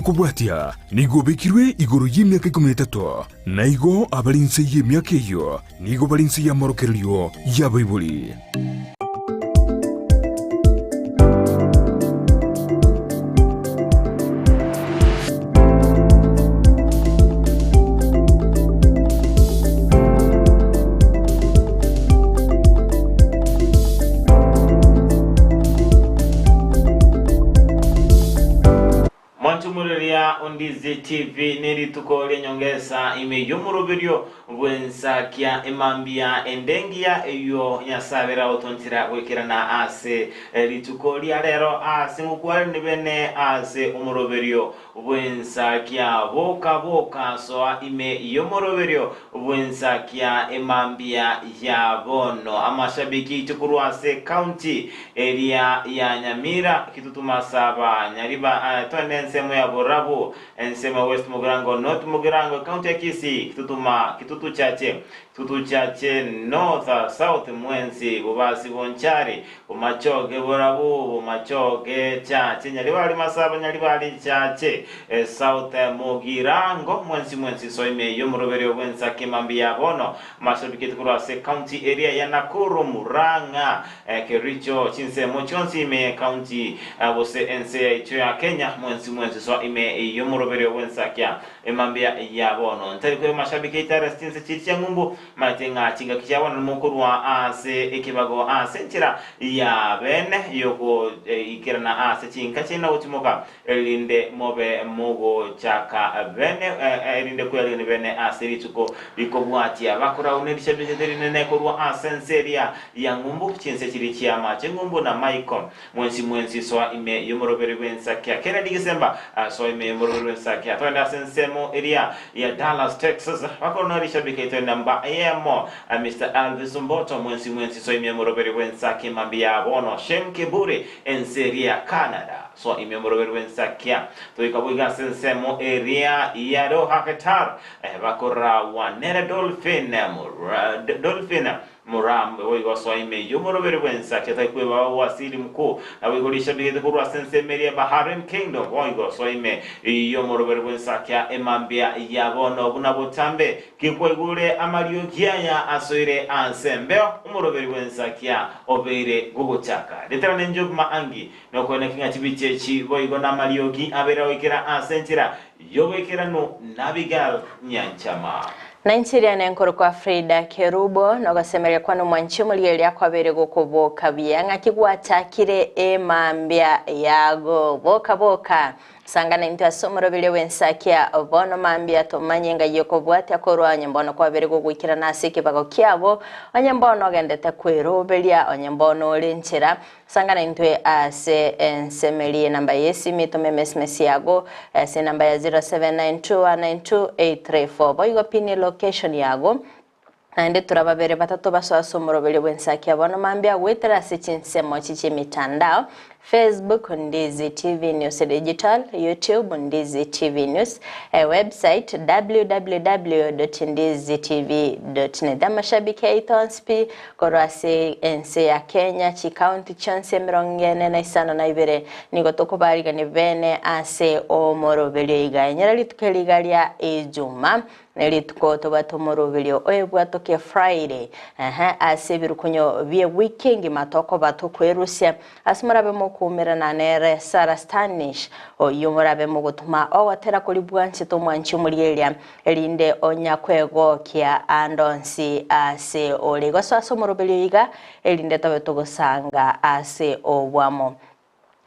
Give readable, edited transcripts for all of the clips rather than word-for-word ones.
okobwatia nigo obekirwe igoro y'emiaka 13, na igo abare inse y'emiaka eyio nigo bare inse y'amorokererio y'abaibori. Mwanchumureria Ondizi TV nerituko ri'enyongesa ime y'omoroberio bw'ensakia emambia ende engiya eyio Nyasae abere agotonchera goikerana ase rituko ria rero ase ngokwarani bene ase omoroberio bw'ensakia. Boka, boka, soa ime y'omoroberio bw'ensakia emambia ya bono. Amashabiki aito korwa ase county eria ya Nyamira, Kitutu Masaba, Nyariba, twende ensemo ya Borabu, ensemo ya West Mugirango, North Mugirango, ecounty ya Kisii, Kitutuma, Kitutu Chache, Kitutu Chache North, South, mwensi, Bobasi, Bonchari, Bomachoge Borabu, Bomachoge Chache, Nyaribari Masaba, Nyaribari Chache, South Mugirango, mwensi mwensi soime y'omoroberio bw'ensaki mambia bono mashabiketi korwa ase county eria ya Nakuru, Murang'a, Kericho, chinsemo chionsi ime y'ecounty gose ense yaito ya Kenya, mwensi mwensi soa ime y'omoroberio bw'ensakia emambia ya bono. Ntari kweba mashabiki aito are ase chinse chiria chia ng'umbu, maete ng'a chingaki chia bono nimokorwa ase ekebago ase enchera ya bene y'ogoikerana ase chinka chiaino gotimoka, erinde mobe mogochaka bene, erinde kwearigania bene ase rituko rikobwatia. Bakoraune risabisete rinene korwa ase ense eria ya ng'umbu, chinse chiria chi'amache ng'umbu na maiko. Mwensi mwensi soa ime y'omoroberi bw'ensakia. Kennedy Gisemba, soa ime y'omoroberi bw'ensakia. Togende ase ensemo eria ya Dallas, Texas. Bakoruna rishabiki aito enamba eyemo, Mister Elvis Mboto. Mwensi mwensi soa ime y'omoroberi bw'ensakia mambia bono. Shem Kiburi, ense eria ya Canada. Soa ime omoroberi bw'ensakia. Toika boigo ase ensemo eria ya Doha, Qatar. Bakoragwa nere Dolphin, Dolphin Murambe boigo soa ime y'omoroberi bw'ensakia tari kwebaba Waziri Mkuu. Naboigo rishabigete korwa ase ensemo eria ya Bahrain Kingdom boigo soa ime y'omoroberi bw'ensakia emambia ya bono buna botambe ki kwaigure amariogi aya asoire ase embeo omoroberi bw'ensakia obeire gogochaka. Ritera nenjobu maangi Nokoeneki ng'a chibicha echi boigo namariogi abeire goikera ase enchera y'oboikeranu n'Abigail Nyanchama. Na inche riane nkorokwa Frida Kerubo, nogosemeria kwane omwanchi omorigereria kwabeire gokoboka buya, ng'aki gwachakire emambia yago. Boka boka, sangana intwe ase omoroberio bw'ensakia bono mambia tomanye ng'ai okobwatia korwa onye mbono kwabeire gogoikerana ase ekebago kiago, onye mbono ogendete kweroberia, onye mbono ore nchera. Sangana intwe ase ensemeri enamba y'esimi tome emesmesi yago ase enamba ya 0792192834 boigo pin elocation yago naende turababere batato basoe ase omoroberio bw'ensakia bono mambia goetera ase chinsemo echi chi'emitandao Facebook Ndizi TV News Digital YouTube Ndizi TV News Website www.ndizitv.net Amashabiki aito onsi pi Korwa ase ense ya Kenya, chikaunti chionsi 45 nigo tokobarigania bene ase omoroberio iga. Enyora rituko eri iga ria Ijuma, ne rituko tobwate omoroberio oebwatoke Friday, ehe, ase ebirukunyo bie wiki engima tokoba tokwerusia ase morabe mokoumerana nere Sarah Stanish, oyio morabe mogotoma ogotera koria bwanchete omwanchi omorieria Erinde onya kwegokia aande onsi aase ore. Gosoa ase omoroberio iga, erinde tobe togosanga ase obwamo.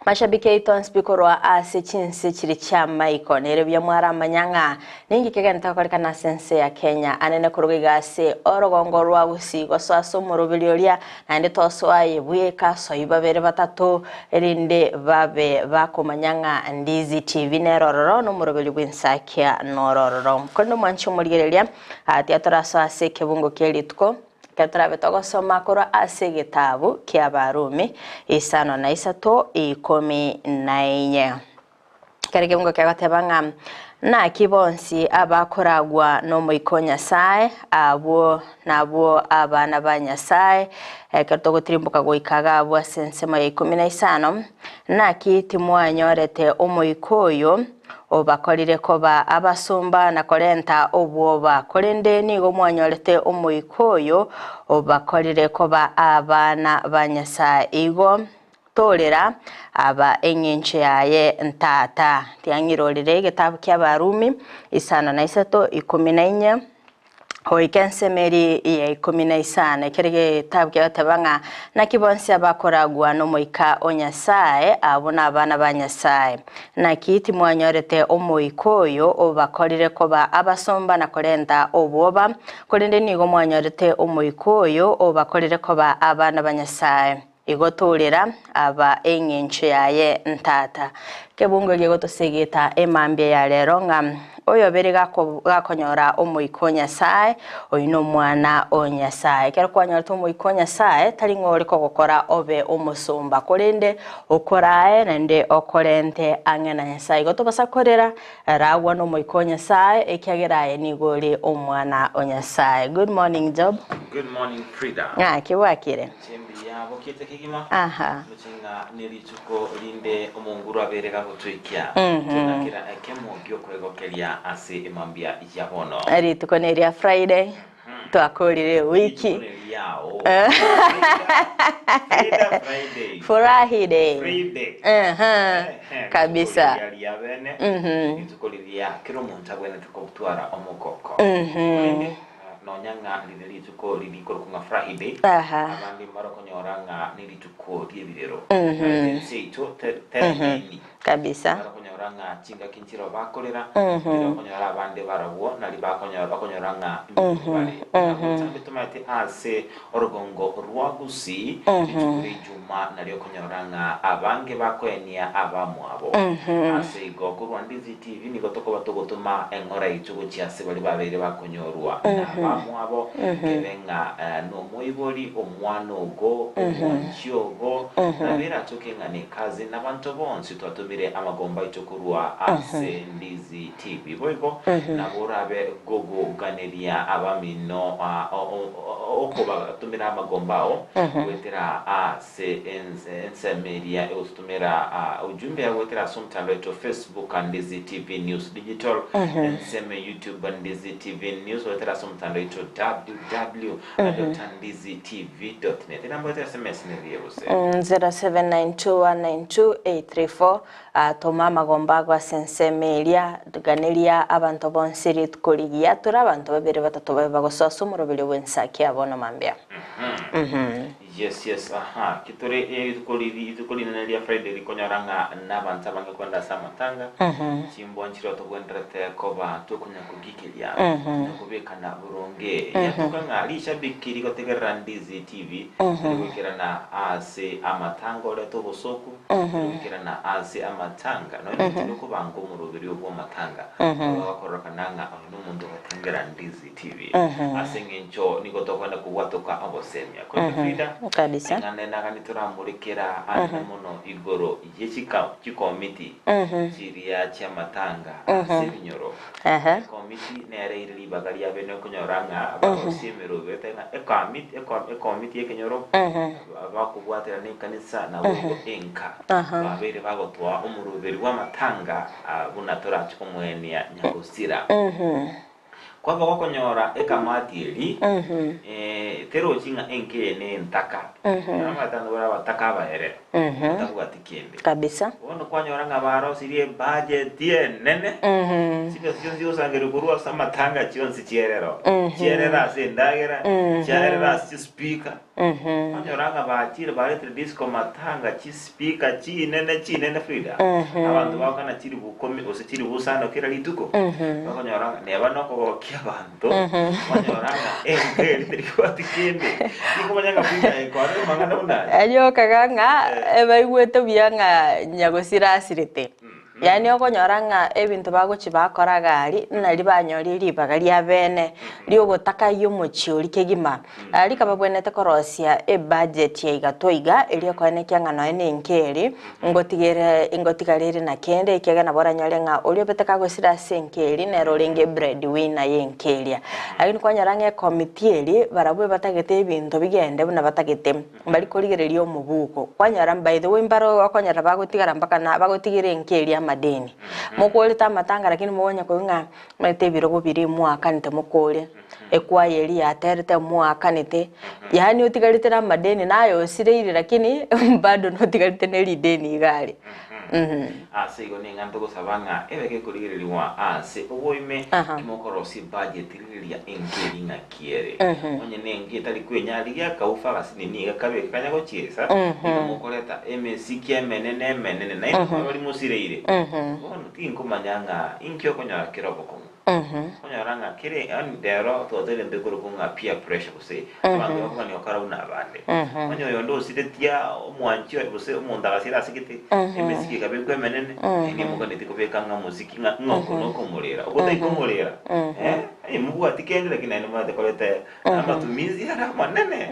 Mashabiki aito onsi pi korwa ase chinse chiria chi'amaiko, nere buya mwaramanya ng'a ninki kegento gokorekana ase ense ya Kenya, anene korwa iga ase orogongo rwa Gusii gosoa ase omoroberio oria, naende tosoa aye bweka, soi babere batato, erinde babe bakomanya ng'a Ndizi TV nere ororo, na omoroberio bw'ensakia noro ororo. Korende omwanche omorigereria, tiga torasoe ase ekebungo kie rituko, ekero torabe togosoma korwa ase egetabu ki'Abarumi isano na isato ikomi na inye. Ekero ekebungo kegoteba ng'a naki bonsi abakoragwa n'Omoika o Nyasae, abwo nabwo abana ba Nyasae. Ekero togotirimboka goika iga abwo ase ensemo ya ikomi na isano, naki timwanyorete Omoika oyo. obakorire koba abasomba na korenta obwoba, korende nigo mwanyorete Omoika oyo obakorire koba abana ba Nyasae. Igo torera aba engencho yaye ntata. Tiang'irorire egetabu ki'Abarumi isano na isato ikomi na inye. Goika ensemo eria ya ikomi na isano, ekero egetabu kegoteba ng'a naki bonsi abakoragwa n'Omoika o Nyasae, abwo nabana ba Nyasae. Naki timwanyorete Omoika oyo obakorire koba abasomba na korenta obwoba, korende nigo mwanyorete Omoika oyo obakorire koba abana ba Nyasae. Igo torera aba engencho yaye ntata. Kebungo gegotosegeta emambia ya rero ng'a oyobere gakonyora Omoika o Nyasae, oyio nomwana o Nyasae. Ekero kwanyorete Omoika o Nyasae, tari ng'a ore kogokora obe omosomba, korende okorae naende okorente ang'e na Nyasae. Igo tobasa korera, ragwa n'Omoika o Nyasae, ekiagera aye nigo ore omwana o Nyasae. Good morning Job. Good morning Frida. Ng'aki bwakire? Chimbuya bokiete kegima, Aha. roche ng'a nerituko rinde omonguru abeire gagotweikia, tuna kera ekemo gi'okwegokeria ase emambia ya bono. Rituko neria Friday, twakorire ewiki. Rituko neriao. Frida Friday. Furahi day. Friday. Aha. Ehe, Kabisa. Rituko riria ria bene, rituko riria kera omonto abwenerete kobutwara omogoko. Korende, Nonya ng'a rire rituko ririkorokwa ng'a Friday, Aha. abande mbarokonyora ng'a nerituko ri'ebirero. Naende ense yaito te- teremeini. Kabisa. Barokonyora ng'a chingaki nchireo bakorera, tirokonyora abande barabwo nari bakonyora bakonyora ng'a imbuya bare. Buna botambe tomaete ase orogongo rwa Gusii, rituko ri'Ijuma nario okonyora ng'a abange bakoenia abamwabo. Ase igo, korwa Ndizi TV nigo tokoba togotoma eng'ora yaito gochia ase baria babeire bakonyorwa nabamwabo, kebe ng'a nomoibori, omwana ogo, omwanchi ogo, nabo eratoke ng'a nekazi nabanto bonsi twatomire amagomba aito korwa ase Ndizi TV. Boigo nabo orabe gogoganeria abamino okobatomera amagomba ao goetera ase ensemo eria egototomera ujumbe ya goetera ase omotandao oito Facebook Ndizi TV News Digital, ensemo ya YouTube Ndizi TV News goetera ase omotandao oito www.ndizitv.net. Enamba goetera SMS neriye gose? 0792192834 Toma amagomba ago ase ensemo eria, ganeria abanto bonsi rituko rigiya, tura abanto babere batato babe bagosoa ase omoroberio bw'ensaki ya bono mambia. Yes yes aha ki tore rituko riri rituko rinene ria Friday rikonyora ng'a nabanto abange kwenda ase amatanga chimbwa nchireo tobwenderete koba tokonya kogikeria na kobekana boronge yatoka ng'a rishabiki rigotegerera Ndizi TV rigoikerana ase amatanga orete obosoku rigoikerana ase amatanga nonya tindi okobanga omoroberio bw'amatanga bagokororokana ng'a oyo nomonto ogotengera Ndizi TV ase eng'encho nigo tokoenda kobwatoka obosemia. Korende Frida, Kabisa. ring'ana enagani toramorekera anene mono igoro ye chika chikomiti chiria chi'amatanga ase ebinyoro. Ehe. Ekomiti nere ere ribaga ria bene okonyora ng'a barosie emerobe etari ng'a ekamiti eko- ekomiti y'ekenyoro bakobwaterana ekanisa naboigo enka babeire bagotoa omoroberi bw'amatanga ah, buna torache komoenia nyagosira. Kwaba gokonyora ekamati eri, terochi ng'a enka eye nentaka. Amaete ande bare abataka abaere, batabwati kende. Kabisa. Bono kwanyora ng'a barosirie ebudget enene, chibesa chionsi chigosangerigwa korwa ase amatanga chionsi chierero. Chierere ase endagera, chiarere ase chispeaker. Kwanyora ng'a bachire baretire disco matanga chispeaker chinene chinene Frida, abanto bagokana chilifu ikomi gose chilifu isano kera rituko, bakonyora ng'a neba nokogokia abanto, kwanyora ng'a enka eria teribwati kende. Nikomanya ng'a Frida aye kwarora amang'ana buna aya. Erio okaga ng'a ebaigwete buya ng'a nyagosira asirete. Yaani okonyora ng'a ebinto bagochia bakora iga aria, nari banyorie ribaga ria bene, riogotaka omochie oria kegima. Rika babwenerete korosia ebudget ya igatwa iga, erio ekoenekia ng'a nonya na enka eria, ngotigere ngotigara ere na kende, ekiagera nabo oranyore ng'a oria obete kagosira ase enka eria, nere orenge bread winner ya enka eria. Lakini kwanyora ng'a ecommittee eria, barabwo ebatagete ebinto bigende buna batagete. Mbari korigereria omobuko. Kwanyora by the way mbare okonyora bagotigara mpaka na bagotigera enka eria amate. amadeni. Mokorete amatanga lakini mogonya koigwa ng'a omanyete ebirogo biria mwakanete mokore, ekwaya eria yaterete mwakanete, yaani otigarete na amadeni naye osireire lakini bado notigarete na erideni iga aria. Ase igo ning'a ntogosaba ng'a ebe gekorigererigwa ase oboime, kimokorosia ebudget rigereria enka eria ng'aki ere. Onye nenka etari kwenyarigia akaufa agasinini iga kabeke kanya gochiesa, nigo mokoreta emesiki emenene emenene, naende mwabe mosireire. Bono tinkomanya ng'a inki okonyora kere obokong'u. Okonyora ng'a kere yaani rero twatwarire embeko ekorokwa ng'a peer pressure gose abanto bakogania gokora buna abande. Onye oyonde osiretie omwanchi oye gose omonto agasira ase gete, emesiki ekabekwa emenene, naende moganeti kobeka ng'a omosiki ng'a ng'a oko nokomorera. Oko tari komorera, eh, aye mobwati kende lakini naende momanyete koreta amatumizi are amanene.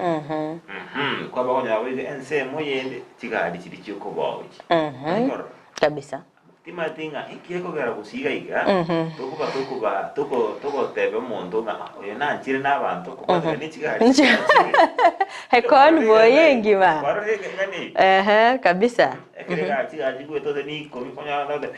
Kwaba okonyora boigo ensemo yende chigari chiria chiokobaochia. Naki ororo? Kabisa. Timanyeti ng'a inki gekogera gose iga iga tokoba tokoba toko togotebia omonto ng'a "Ah, oyo nanchire nabanto kobwatekana ne chigari chianchire." Econvoy engima. Kwarorire eng'ana eyio? Ehe, kabisa. Ekero egari chigari chigwete ose nikomi okonyora ndote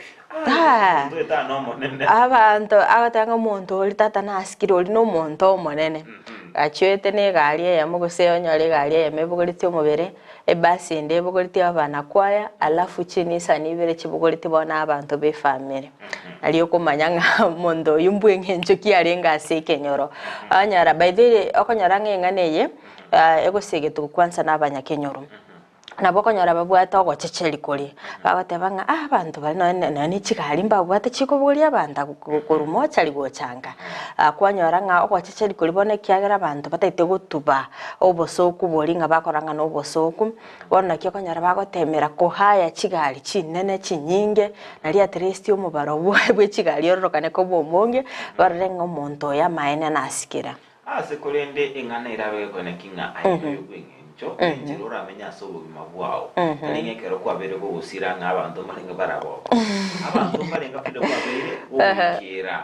Ah. omonto oyo tana omonene. Abanto agoteba ng'a omonto oria tata nasikire oria na omonto omonene. Gachioete na egari eyemo gose onyore egari eyemo ebogoretie omobere, Ebasi ende ebogoretie abanakwaya, alafu chinisani ibere chibogoretie bono abanto b'efamiri. Nario okomanya ng'a omonto oyio mbw'eng'encho ki arenge ase ekenyoro. Onyora by the way okonyora ng'a eng'ana eye egosegetwa kwansa na abanyakenyoro. Nabo okonyora babwate ogochecheri koria, bagoteba ng'a ah abanto baria nonye nonye ne chigari mbabwate chikobogoria abanto abwo korwa mochari gocha nka. Kwanyora ng'a ogochecheri koria bono ekiagera abanto bataete gotuba Obosooku boria ng'a bakorang'ana obosooku, bono naki okonyora bagotemera kohaya chigari chinene chinyinge, nario at least omobaro bwe chigari ororokane koba omonge, barore ng'a omonto oyo amaene nasikire. Ase korende eng'ana erabe gekonya ki ng'a aye noyo bw'eng'encho, enchera oramenye ase obogima bwao, tari ng'a ekero kwabeire gogosira ng'a abanto mbarenge baragoke. Abanto mbarenge korende kwabeire gogoikera,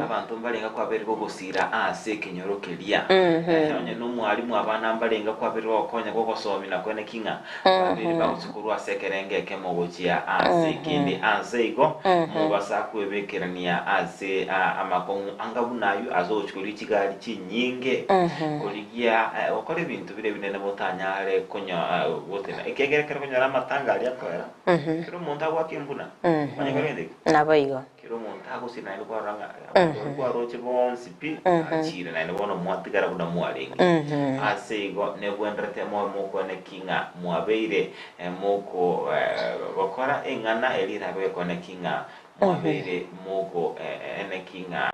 abanto mbarenge kwabeire gogosira ase ekenyoro keria. Onye nomwalimu abana mbarenge kwabeire gogokonya gogosomia na koene ki ng'a babeire bagochia korwa ase ekerengo ekemo gochia ase ekende. Ase igo mobasa kwebekerania ase amakong'u anga buna ayio ase ogochia korigia chigari chinyinge, korigia gokora ebinto bire ebinene motanyare konya gotena. Ekiagera ekero okonyora amatanga aria akoera, kera omonto agoaka embuna, onye kore gento ki? Naboigo. Kera omonto agosira naende kwarora ng'a abanto baria kwaroche bonsi pi bachire naende bono mwatigara buna mwarenge. Ase igo nebwenerete mobe mokwane ki ng'a mwabeire moko gokora eng'ana eria erabe gekwane ki ng'a mwabeire moko ene ki ng'a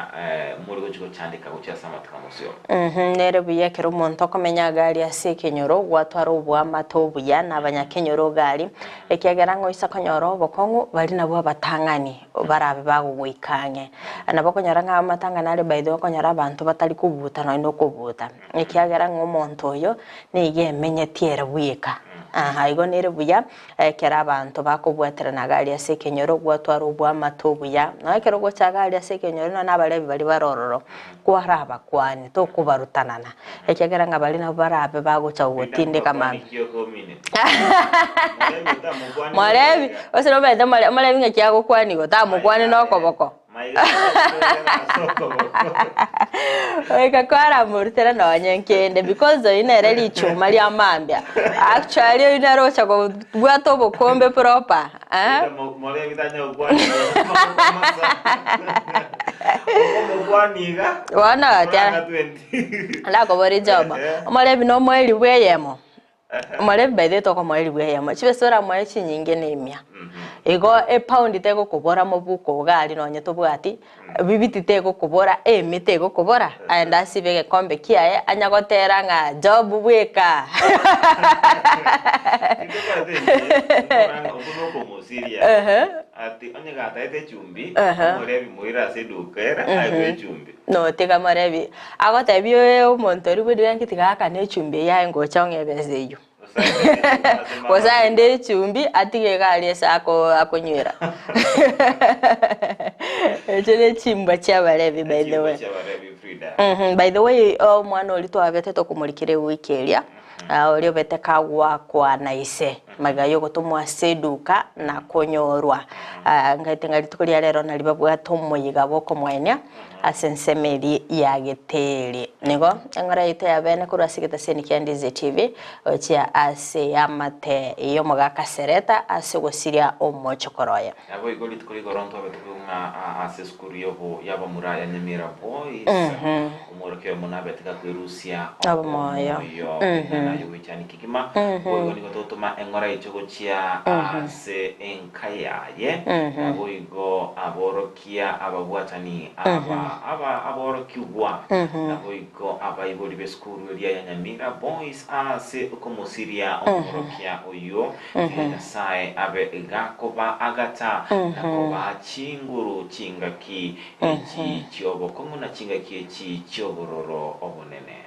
more gochia gochandeka gochia ase amatuko amosio. Nere buya ekero omonto okomenya iga aria ase ekenyoro gwatwara oboamate obuya na abanyakenyoro iga aria, ekiagera ng'a oisa konyora obokong'u baria nabwo abatang'ani. barabe bagogoika ang'e. Nabo okonyora ng'a amatang'ani are by the way okonyora abanto batari kobuta nonye na okobuta, ekiagera ng'a omonto oyo nigo emenyetie ere bweka. Aha igo nere buya ekero abanto bakobwaterana iga aria ase ekenyoro gwatwara oboamate obuya, nonya ekero ogocha iga aria ase ekenyoro nonya na abarebi baria bare ororo, kwarabakwanie tokobarutanana, ekiagera ng'a baria nabo barabe bagocha gogotindeka mambia. Morebi, gose nomanyete more omorebi ng'aki agokwania igo, tamokwanie na okoboko. Goika kwaramorutera nonye nkende because oyio nere richuma ria mambia. Actually oyio nere ogocha kobwata obokombe proper eh. Bono tiara nakoboria Job, omorebi nomoerio bw'eyemo. Omorebi by the way tokomoa elifu eyemo, chibesa oramoe chinyinge ne emia. Igo epaundi tegokobora mobuko iga aria nonye tobwati, bibiti tegokobora, emi tegokobora, aende asibe egekombe kiaye anya gotera ng'a Job bweka. Notiga morebi, Agotebia oyo omonto oria bw'edini ng'aki tiga akane echumbi eyio aye ngocha ong'e ebesa eyio. Gose aende echumbi atige iga aria ase ako akonywera. Echio ne chimbwa chi'abarebi by the way. By the way omwana oria twabete tokomorikera ewiki eria, oria obete kagwakwana ise. Magega y'ogotomwa ase eduka na konyorwa. Ngaete ng'a rituko ria rero nari babwate omoyega bw'okomoenia ase ensemo eria ya Geteri. Nigo eng'ora yaito ya bene korwa ase egetaseni kia Ndizi TV gochia ase eamate y'omogaka Sereta ase ogosiria omochokoro oye. Naboigo rituko rigoro ntwabete ng'a ase esukuru yobo y'abamura ya Nyamira Boys, omworokia oyomo nabete gakwerusia Omoyo. omoyo eng'ana y'ogoichania kegima. Boigo nigo togotoma eng'ora yaito gochia ase enka yaye, naboigo aborokia ababwatani aba aba aborokigwa, naboigo abaibori b'esukuru eria ya Nyamira Boys ase okomosiria omworokia oyio. Tiga Nyasae abe gakoba agata na kobaa chinguru chingaki echi chi'obokong'u na chingaki echi chi'obororo obonene.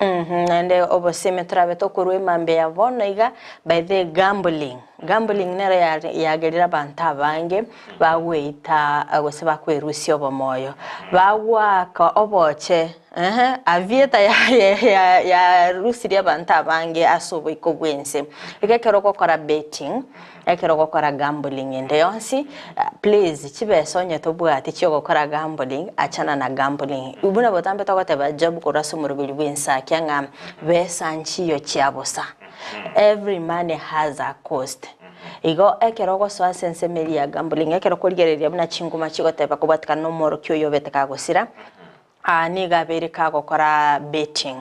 Naende obosemi torabe tokorua emambia ya bono iga, by the gambling. Gambling nero yagerire abanto abange bagweita gose bakwerusia obomoyo. Bagwaka oboche eeh aviator yarusirie abanto abange ase oboiko bw'ense. Iga ekero ogokora betting, ekero ogokora gambling ende yonsi, please chibesa onye tobwati chiogokora gambling, achana na gambling. Buna botambe togoteba Job korwa ase omoroberi bw'ensakia ng'a besa nchiyo chia bosa. Every money has a cost. Igo ekero ogosoa ase ensemo eria ya gambling, ekero okorigereria buna chinguma chigoteba kobwatikana na omworokia oyio obete kagosira, aa nigo abeire kagokora betting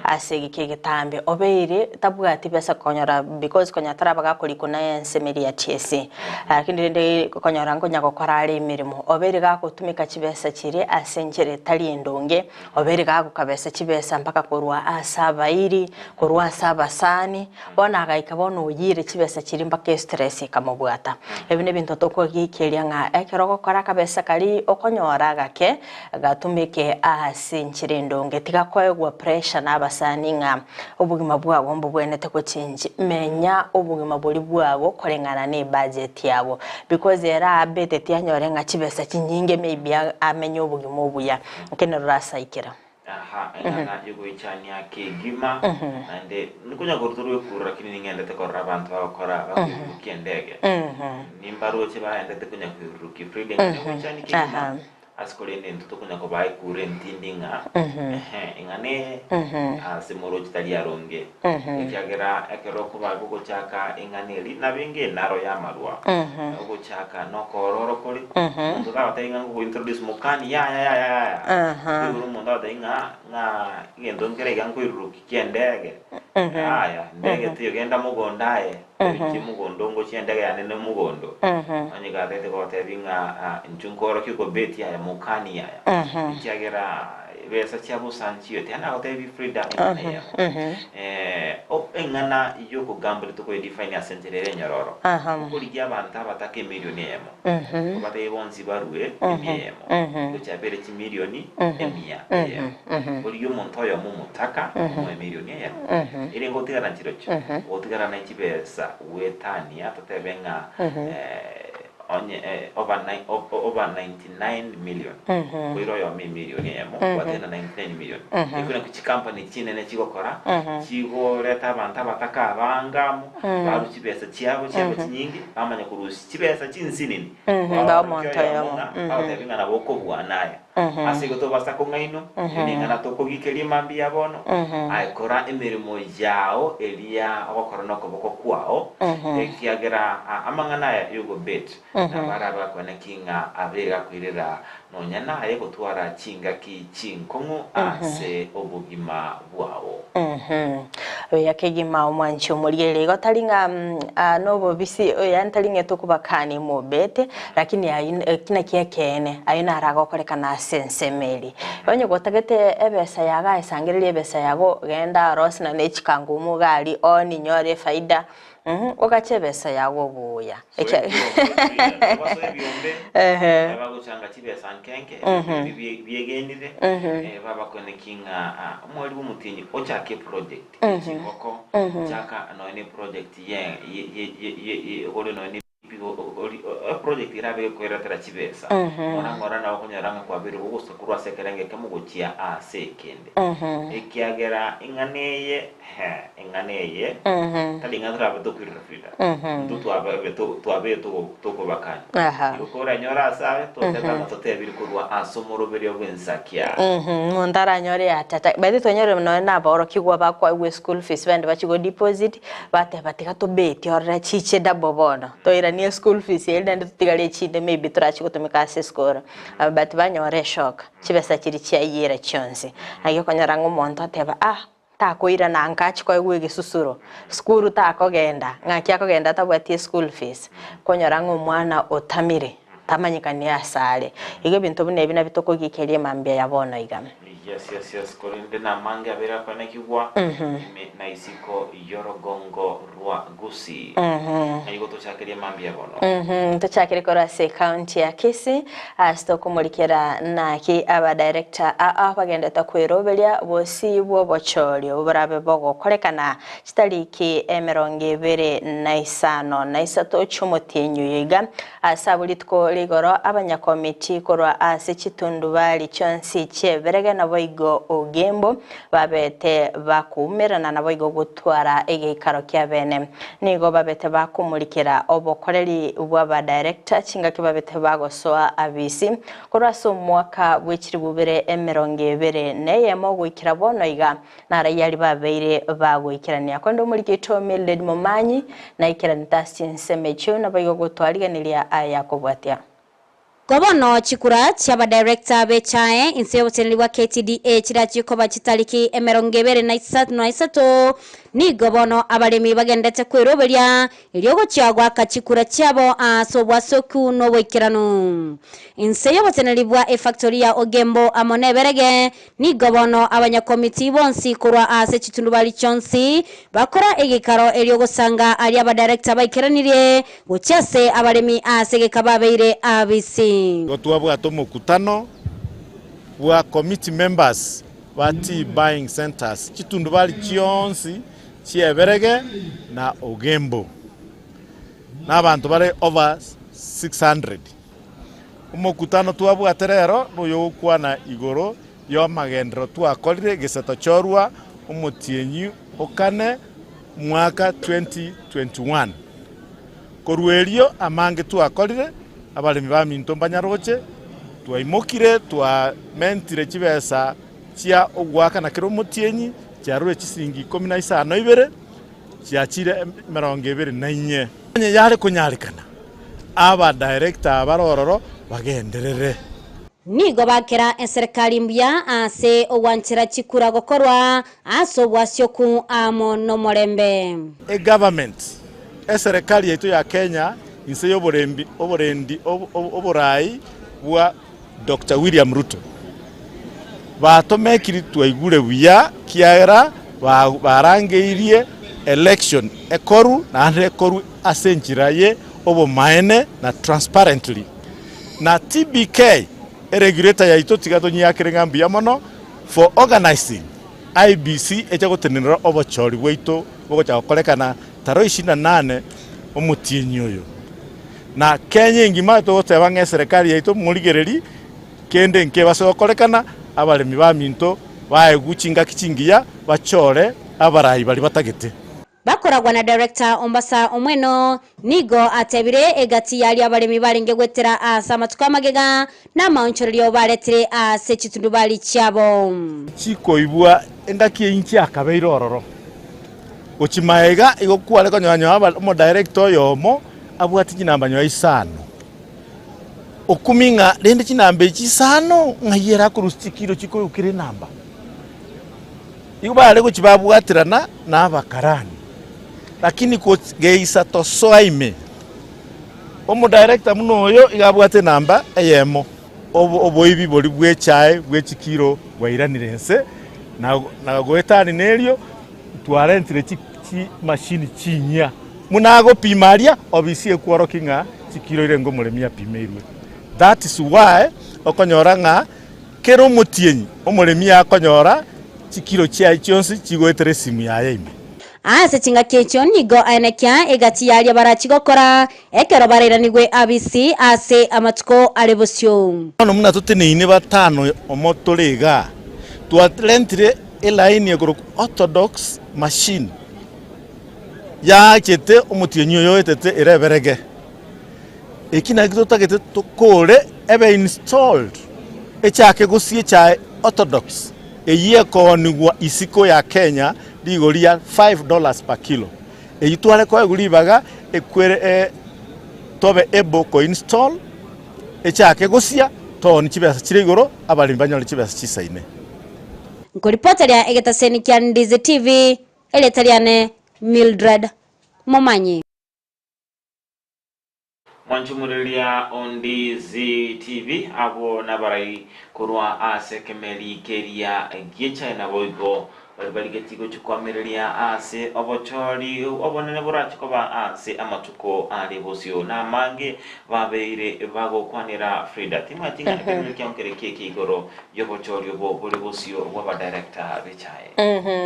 ase egeka egetambe. Obeire tabwati besa konyora because konya taraba gakorikwa na ensemo eria ya TSC, lakini rende konyora nkonya gokora are emeremo. Obeire gagotumeka chibesa chiria ase enchera etari endonge, Obeire gagokabesa chibesa mpaka korwa ase abairi, korwa ase abasani, bono agaika bono oyiire chibesa chiria mpaka estress ekamobwata. Ebi nebinto tokogikeria ng'a ekero ogokora akabesa karia okonyora agake, gatumeke ase enchera endonge, tiga koegwa pressure na abasani ng'a obogima bwago mbobwenerete gochengi. Menya obogima boria bwago koreng'ana ne ebudget yago, because ere aabeteti anyore ng'a chibesa chinyinge maybe amenye obogima obuya. Nkenero rasaikera. Aha, eng'ana y'ogoichania kegima, naende nkonya korutwa rw'ekuru lakini ning'endete korora abanto bagokora bakoirurukia endege. Nimbaroche baendete konya koirurukia Frida eng'ana y'ogoichania kegima, ase korende intwe tokonya kobaa ekuru entindi ng'a ehe, eng'ana eye ase moroche tari aronge. Ekiagera ekero okoba gogochaka eng'ana eri, nabenge enaro y'amarwa, ogochaka nokoororo kore, omonto tagotebi ng'a ngogointroduce mokani yaya yaya yaya, oigure omonto agotebi ng'a ng'a egento nkere iga nkoiruruki ki'endege, yaya ndege teiyo genda mogondo aye, oriche mogondo ngochie endege yane ne mogondo, onye gatagete gogotebi ng'a inchuo nkoorokie okobeti aye mokani yaya, ekiagera Ebesa chia bosa nchiyo, tiga nagotebi Frida eng'ana eyemo. Eh, o- eng'ana y'okogambera tokoyedefine ase enchera ere enyororo. Okorigia abanto abataka emilioni eyemo, obatebie bonsi barue emia eyemo, gochia abere chimilioni emia eyemo. Origie omonto oyomo omotaka, omoe emilioni eyemo. Ere ngotigara nchirochio, ogotigara ne chibesa goetania totebe ng'a eh, Onye over over 99 million koira oyomo emilioni eyemo gwatenda 99 million ekio nakio chikampani chinene chigokora chigoreta abanto abataka abange amo barwa chibesa chiabo chiaba chinyinge bamanya korusia chibesa chinsinini Bae omonto oyomo oyomo. ng'a bagotebia ng'a nabo okobua naye ase igo tobasa kong'ainwa eyio neng'ana tokogikeria mambia bono aye kora emeremo yao eria ogokora nokoboko kwao ekiagera amang'ana aya yogobet nabo arabe akoeneki ng'a abe gakoirera nonya naye gotwara chingaki chinkong'u ase obogima bwao. Oya kegima omwanchi omorigereria igo tari ng'a ah, nobobisi yaani tari ng'a etokobakania mobete lakini ayio eki naki ekeene ayio naro agokorekana ase ensemo eria. Onye gotagete ebesa yago aye sangereria ebesa yago genda orosie na ne chikangumu iga aria oni nyore efaida ogache ebesa yago obuya. Soa ebiombe, obasoe ebiombe, Ehe. abagochanga chibesa nkenke, ebinto ebi biegenire, babakoneki ng'a omweri bw'omotienyi ochake eproject ye chingoko, chaka nonya ne eproject ye ye ye ye ye ore nonya ne epigo ori. project erabe gekoiretera chibesa, ng'ora ng'ora nabo okonyora ng'a kwabeire ogogosuka korwa ase ekerengo ekemo gochia ase ekende. Ekiagera eng'ana eye, he, eng'ana eye, tari ng'a torabe tokoirora Frida, intwe twabe twabeire togo tokobakania. Igo koranyore ase abe, totebe ng'a totebire korwa ase omoroberio bw'ensakia. Omonto aranyore ya tata, by the way twanyorire nonye na abaorokigwa bakoegwa eschool fees baende bachie go deposit, bateba tiga tobeti orore chiche double bono, toiranie eschool fees eria naende totigare echinde maybe torachie gotumeka ase esukuru. But banyora eshock, chibesa chiria chiayire chionsi. Naki okonyora ng'a omonto oteba ah, takoirana nka achie koegwa egesusuro, sukuru takogenda, ng'aki akogenda atabwati eschool fees, okonyora ng'a omwana otamire, tamanyekani ase are. Igo ebinto buna ebi nabio tokogikeria emambia ya bono iga. Yes yes yes korende namange abeire akoenekigwa ime na isiko y'orogongo rwa Gusii. Ng'ai gotochakeria mambia bono? Tochakere korwa ase ekaunti ya Kisii ase tokomorikera naki abadirector aa bagendete kweroberia bosio bw'obochorio borabe bogokorekana chitariki emerongo ebere na isano na isato chi'omotienyi oyo iga. Ase abwo rituko rigoro abanyakomiti korwa ase chitundubari chionsi chi'eberege naboigo Ogembo babete bakoumerana naboigo gotwara egeikaro kiabene. Nigo babete bakomorikera obokoreri bw'abadirector chingaki babete bagosoa abisi korwa ase omwaka bw'echilifu bibere emerongo ebere neyemo goikera bono iga Naraiyo aria babeire bagoikerania. Korende omoriki oito Mildred Momanyi naikeranete ase chinsemo echio, naboigo gotwarigeneria aya kobwatia. Bono chikura chi'abadirector b'echae inse y'oboteneneri bwa KTDA chirachie koba chitariki emerongo ebere na isato na isato, nigo bono abaremi bagendete kweroberia Erio gochia goaka chikura chiabo ase obwasoku na oboikeranu. Inse y'oboteneneri bwa efactori ya Ogembo amo neberege, nigo bono abanyakomiti bonsi korwa ase chitundubari chionsi bakora egeikaro erio gosanga aria abadirector baikeranirie gochia ase abaremi ase egeka babeire abisi. Igo twabwate omokutano bwa committee members ba tea buying centres chitundubari chionsi chi'eberege na Ogembo, na abanto bare over 600. Omokutano twabwate rero noyogokwana igoro y'amagenderero twakorire gese tochorwa omotienyi o kane mwaka 2021. Korwa erio amange twakorire, abaremi baminto mbanyaroche, twaimokire twamentire chibesa chia ogoakana kera omotienyi chiarure chisiringi ikomi na isano ibere, chiachire emerongo ebere na inye. Onye yare konyarekana, abadirector abare ororo bagenderere. Nigo bakera eserekari mbuya ase ogwanchera chikura gokorwa ase obwasioku amo nomorembe. Egovernment, eserekari yaito ya Kenya inse y'oborembi oborendi oborai bwa Doctor William Ruto, Batomekiri twaigure buya kiagera barangeirie election ekoru naende ekoru ase enchera ye obomaene na transparently. Na TBK eregulator yaito tiga tonyiakere ng'a mbuya mono for organizing IEBC eche gotenenera obochori bwaito bogocha gokorekana tarehe ishirini na nane omotienyi oyo. Na Kenya engima togoteba ng'a eserekari yaito morigererie kende nkebase gokorekana, abaremi baminto baegwe chingaki chingiya bachore abarai baria batagete. Bakoragwa na Director Ombasa Omweno nigo atebire egati yaria abaremi barenge gwetera ase amatuko amagega na amaonchorerio baretire ase chitundubari chiabo. Chikoibwa engaki eyio nchiakabeire ororo. Gochia magega igo kware konyora nyoa omodirector oyomo abwate chinamba nyoa isano. Okumia ng'a rende chinamba echi isano ng'ai ere akorusia chikiro chikoigwa kera enamba. Igo bare gochia babwaterana na abakarani, lakini geisa tosoa ime, omodirector buna oyo iga abwate enamba eyemo. Oboibi boria bw'echae bwe chikiro bwairanire inse, na goetania nerio twarentire chimashini chinyia. Buna agopima aria, obisi ekworokia ng'a chikiro irenge omoremi apimeirwe. That is why okonyora ng'a kera omotienyi omoremi akonyora chikiro chiaye chionsi chigoetera esimu yaye ime. Ase chingaki echio nigo aenekia egati y'aria barachie gokora ekero barairanigwe abisi ase amatuko are bosio. Bono buna toteneine batano omo tore igaa, twarentire elaini ekorokwa orthodox machine yaachete omotienyi oyo oetete ere eberege. Eki nakio totagete tokore ebe installed echake gosia echae orthodox eyio ekoonigwa isiko ya Kenya rigori ria $5 per kilo. Eyio tware koegwa ribaga ekwere tobe able ko install echake gosia tooni chibesa chire igoro abaremi banyore chibesa chisaine. Nkoripoteria egetaseni kia Ndizi TV, erieta riane Mildred Momanyi. Mwanchumureria Ondizi TV abwo nabarai korwa ase ekemeri keria gi'echae naboigo baria barigetie gochia koamereria ase obochori obonene borache koba ase amatuko are bosio. Namange babeire bagokwanera Frida. Timanyeti ng'a ekemeri kiao nkere ki eke igoro y'obochori obo bore bosio bw'abadirector b'echae.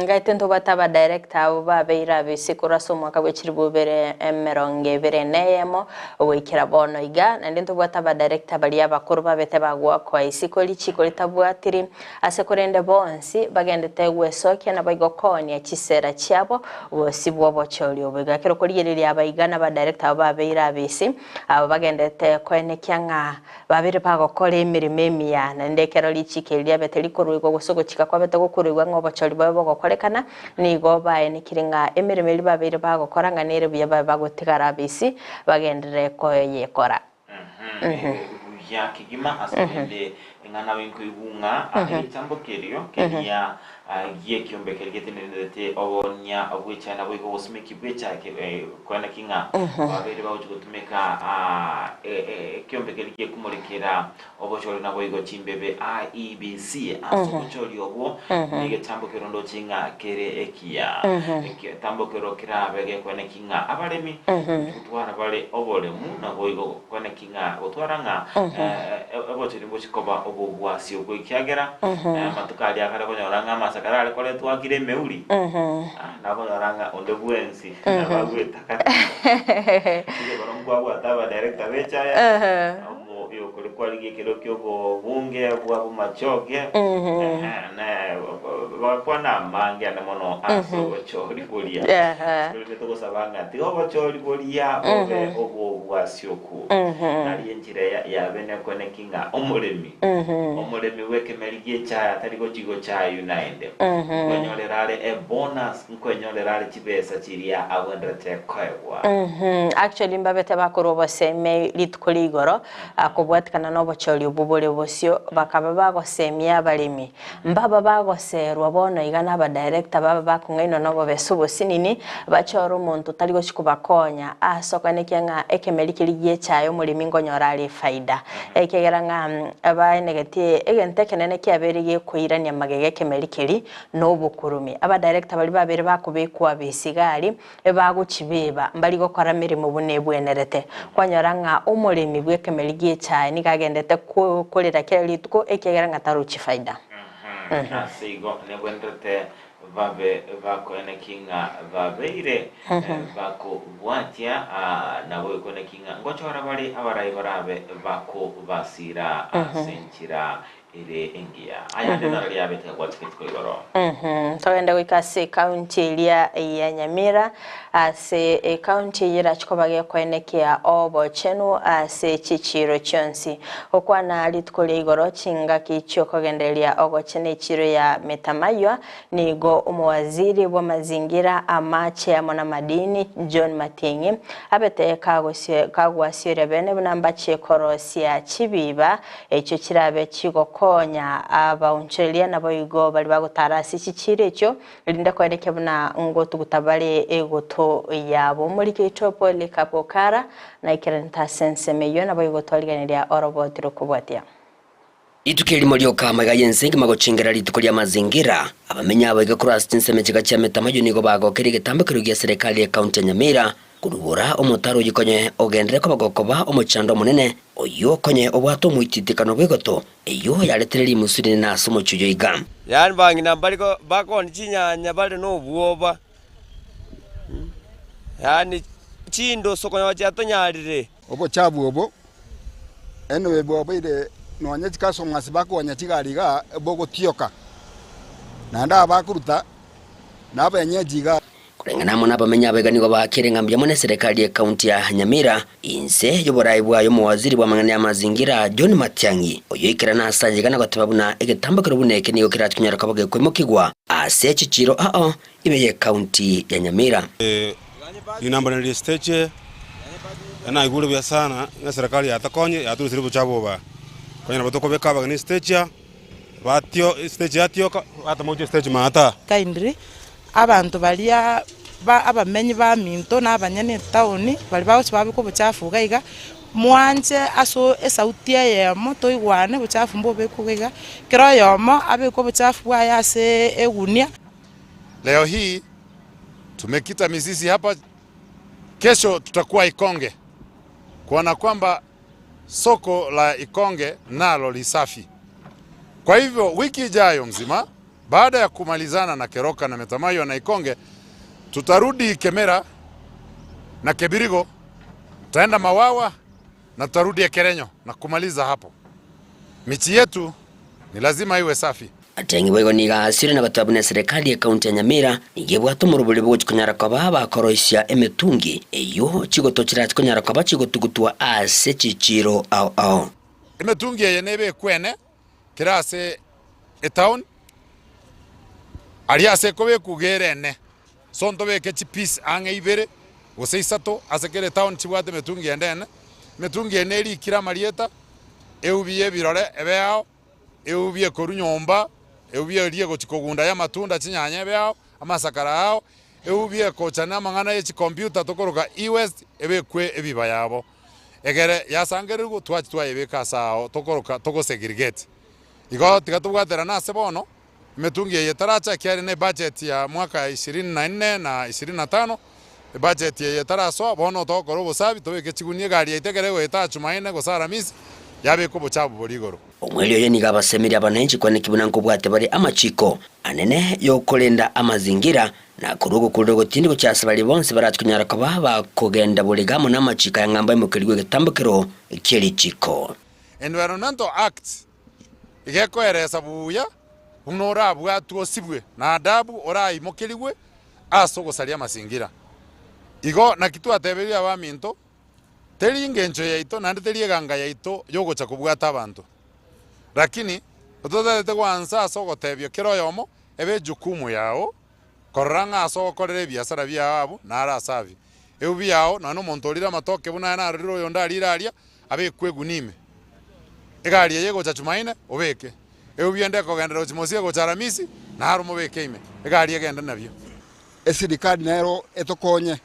Ngaete ntobwate abadirector abwo babeire abisi korwa ase omwaka bwe chilifu ibere emerongo ebere na eyemo goikera bono iga, naende ntobwate abadirector baria abakoro babete bagoakwa isiko richiko ritabwatiri ase korende bonsi bagendete gwesokia naboigo koonia chisera chiabo gosibwa obochori obo. Iga ekero okorigereria aba iga nabadirector abwo babeire abisi abo bagendete koenekia ng'a Babeire bagokora emeremo emiya, naende ekero richiiko eri riabete rikoruegwa gose ogochika kwabete gokoruegwa ng'a obochori bobe bogokorekana, nigo baenekire ng'a emeremo eria babeire bagokora ng'a nere buya babe bagotigara abisi bagenderere koyekora. Buya kegima ase rende ng'a nabe nkoigwa ng'a egetambo kerio keria gi'ekiombe keria getenenerete obonia bw'echae naboigo obosimeki bw'echae koeneki ng'a babeire bagochia gotumeka ekiombe keria gekomorekera obochori naboigo chimbebe IEBC ase obochori obwo negetambo keria ndoche ng'a kere ekiya. Egetambo keria kerabe gekoeneki ng'a abaremi gotwara bare oboremu naboigo koeneki ng'a gotwara ng'a obochori mbochi koba obobwasi obwo ekiagera amatuko aria akare konyora ng'a amasakara are koretwa akire emeuri nakonyora ng'a onde bwensi nabo agwetaka ekero nkwabwate abadirector b'echaya omo oyokore kwarigia ekero kia obobunge bwa bomachoge ne bagakwana amange ande mono ase obochori boria Korende togosaba ng'a tiga obochori boria bobe obw'obwasioku, nari enchera yabe nekoneki ng'a omoremi, omoremi bw'ekemeri gi'echaye atari gochia gochaywa naende, nkwenyorera are ebonus, nkwenyorera are chibesa chiria agwenerete koegwa. Actually mbabete bakorwa obosemi rituko ria igoro, kobwatikana nobochori obwo bore bosio, bakaba bagosemia abaremi Mbaba bagoseerwa bono iga nabadirector babe bakong'ainwa nobobesa obosinini, bachore omonto otari gochia kobakonya ase okoenekia ng'a ekemeri keria gi'echaye omoremi nkonyora are efaida. Ekiagera ng'a baenegetie egento ekenene kiabeire gekoirania magega ekemeri keria nobokurumi. Abadirector baria babeire bakobekwa besigari, ebagochibeba, mbari gokora meremo buna ebwenerete. Kwanyora ng'a omoremi bw'ekemeri gi'echae nigo agendete korera kera rituko, ekiagera ng'a tarochi faida. Ase igo nebwenerete babe bakoeneki ng'a babeire bakobwatia, nabo ekoeneki ng'a ngochora bare abarai barabe bakobasira ase enchera ere engiya. Ayande nararia abete agwachike rituko igoro. Togende goika ase ekaunti eria ya Nyamira, ase ekaunti eyio erachie koba gekoenekia obochenu ase chichiiro chionsi. Gokwana rituko ria igoro chingaki chiokogendereria ogochena echiiro ya Metamaywa, nigo omowaziri bw'amazingira, amache amo namadini John Matiang'i abete kagwasioria bene buna mbachie korosia chibiba Echio chirabe chigokonya abaonchoreria naboigo baria bagotara ase chichiiro echio, erinde koenekia buna ngotuguta bare egoto yabo. Omoriki oito Polycarp Okara naikeranete ase ensemo eyio, naboigo twarigereria oroboti rokobwatia. Rituko erimo rioka amaiga y'ense engima gochengera rituko ria mazingira, abamenyi abaiga korwa ase chinsemo chiga chia Metamayio nigo bagokeire egetambokero gia serikali y'ekaunti ya Nyamira Korubora omotaro oyio konye ogenderere koba gokoba omochando omonene, oyio konye obwate omoititikano bw'egoto, eyio yaretire rimusu rinene ase omochie oyo iga. Yaani bang'ina mbari bakoonia chinyanya bare nobwoba. Yaani chindoso konyora chiatonyarire. Obochabu obo anyway bwabeire nonye chicustomers bakonya chigari igaa bogotioka, naende aba bakoruta na abenyeji igaa. Koreng'ana amo nabamenyi abaiga nigo baakire ng'a mbuya mono eserekari y'ecounty ya Nyamira inse y'oborai bwaye omowaziri bw'amang'ana y'amazingira John Matiang'i oyio oikerana ase ayaiga na goteba buna egetambo keria buna eke nigo kerache konyara koba gekoimokigwa ase chichiro ao ime y'ecounty ya Nyamira. Rinamba nari riesiteche, naigure buya sana ng'a eserekari yatokonye yaturusirie obochafu obo aa. Konya nabo tokobeka abageni esitechi aa, batio esitechi yatioka, batama gochia esitechi maate aa. Kindly abanto baria ba abamenyi baminto na abanyene etown baria bagochia babeka obochafu iga iga, mwanche ase esauti eyemo toigwane obochafu mbobekwe iga iga, kera oyomo abeke obochafu bwaye ase egunia. Leo hii tumekita mizizi hapa, kesho tutakuwa Ikonge kuona kwamba soko la Ikonge nalo lisafi. Kwa hivyo wiki ijayo mzima, baada ya kumalizana na Keroka na Metamayo na Ikonge, tutarudi Kemera na Kebirigo, tutaenda Mawawa na tutarudi Ekerenyo na kumaliza hapo. Michi yetu ni lazima iwe safi. Matiang'i boigo nigo aasire na goteba buna eserekari y'ecounty ya Nyamira nigo ebwate omorobori bw'ogochia konyara koba bakoroisia emetungi eyio chigoto chirache konyara koba chigotugutwa ase chichiiro ao ao. Emetungi eye nebekwe ene kera ase etown, aria ase ekobekwa iga ere ene. So ntobeke chipiece ang'e ibere gose isato ase kera etown chibwate emetungi ende ene. Emetungi eye nerikire amarieta, eubi y'ebirore ebe ao, eubi ekorwa nyomba, eubi eria egochia kogunda y'amatunda chinyanya ebe ao, amasakara ao, eubi ekocha na amang'ana ye chicomputer tokoroka e-waste ebekwe ebiba yabo. Egere yasangererigwe twachia twayebeka ase ao tokoroka togosegregate. Igo tiga tobwaterane ase bono, emetungi eye etaracha ekiagera ne ebudget ya mwaka ishirini na nne na ishirini na tano, ebudget eye etarasoa, bono togokora obosabi tobeke chigunia egari yaito ekero egoeta Jumaine gose Aramisi, yabeka obochafu boria igoro. Omweri oyo nigo abasemeria abananchi kwaneki buna nkobwate bare amachiko anene y'okorenda amazingira, na korwa ogokurera ogotindi gochia ase baria bonsi barache konyara koba bakogenda borega amo namachiko aya ng'a mbaimokerigwe egetambokero kie richiko. Environmental Act iga ekoeresa buya buna orabwatwe osibwe na adabu oraimokerigwe ase ogosaria amasingira. Igo naki twatebeire abaminto, teri engencho yaito naende teri eganga yaito yogocha kobwata abanto, lakini totagete goansa ase ogotebia kera oyomo ebe ejukumu yao korora ng'a ase ogokorera ebiasara biao abwo naro ase abio. Eubi yao nonya nomonto orire amatoke buna aye narorire oyonde arire aria, abekwe egunia ime. Egari eye egocha Chumaine, obeke. Eubi ende ekogenderera gochia Mosia egocha Aramisi, naro mobeke ime. Egari egende nabio. Esirikari nero etokonye,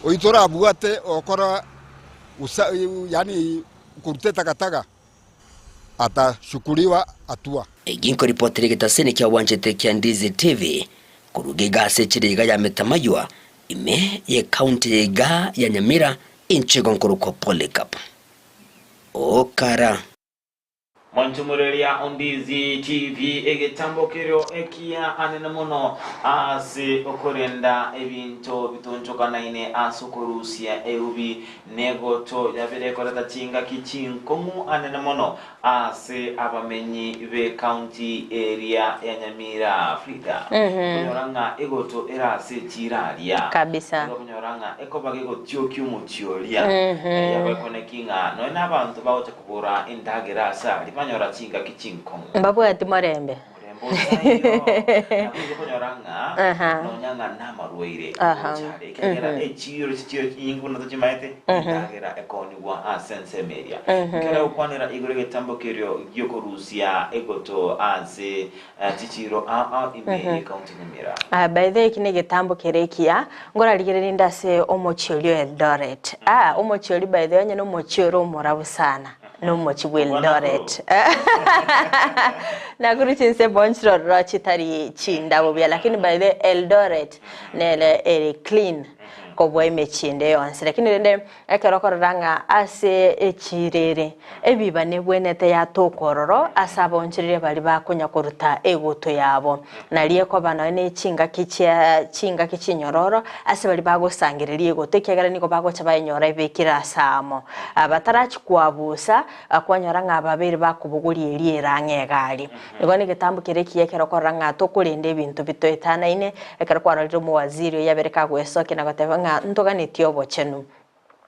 oyio torabwate ogokora usa yaani koruta etakataka atashukuriwa hatua. Eki nkoripotera egetaseni kia bwanchete kia Ndizi TV koruga iga ase echira iga ya Metamaywa ime ye county iga ya Nyamira inche igo nkorokwa Polycarp Okara. Monchumureria Ondizi TV egetambo kerio ekiya anene mono ase okorenda ebinto bitonchokanaine ase okorusia eubi Negoto yabere ekoreta chingaki chinkong'u anene mono ase abamenyi b'ecounty eria ya Nyamira. Frida, okonyora ng'a egoto ere ase echiro aria. Kabisa. Nigo okonyora ng'a ekoba gegotiokia omochie oria. Yaba ekoneki ng'a nonya na abanto bagocha kogora endagera ase aria banyora chingaki chinkong'u. Mbabwati morembe. Omorembe otaiyo, nabo igo okonyora ng'a Aha. nonya ng'a namarwaire Aha. gochare, ekiagera echiiro chichiro chinyinge buna tochimaete, endagera ekoonigwa ase ensemo eria. Ekero egokwanera igoro egetambo kerio giokorusia egoto ase eh, chichiiro ao ao ime y'ecounty Nyamira. Ah, by the way eki negetambo kere ekiya nkorarigereria inde ase omochie oria o Eldoret. Ah, omochie oria by the way onye nomochie ore omorabu sana. Nomochie bw'Eldoret. Nakuru chinse bonsi rororo chitari chindabu buya lakini by the way Eldoret nere ere clean. Kobua emechie ende yonsi. Lakini rende ekero okorora ng'a ase echiira ere ebiba nebwenerete yatoka ororo ase abaonchoreria baria bakonya koruta egoto yabo. Nario ekoba nonya ne chingaki chia chingaki chinyororo ase baria bagosangereria egoto ekiagera nigo bagocha bayenyora ebekire ase amo. Batarachi koabusa kwanyora ng'a ababeire bakobogoria eria ere ang'e egari. Igo negetambo keria ekiya ekero okorora ng'a tokorenda ebinto bitoetanaine, ekero kwarorire omowaziri oyio abere kagoesokia na goteba ng'a ntoganetie obochenu.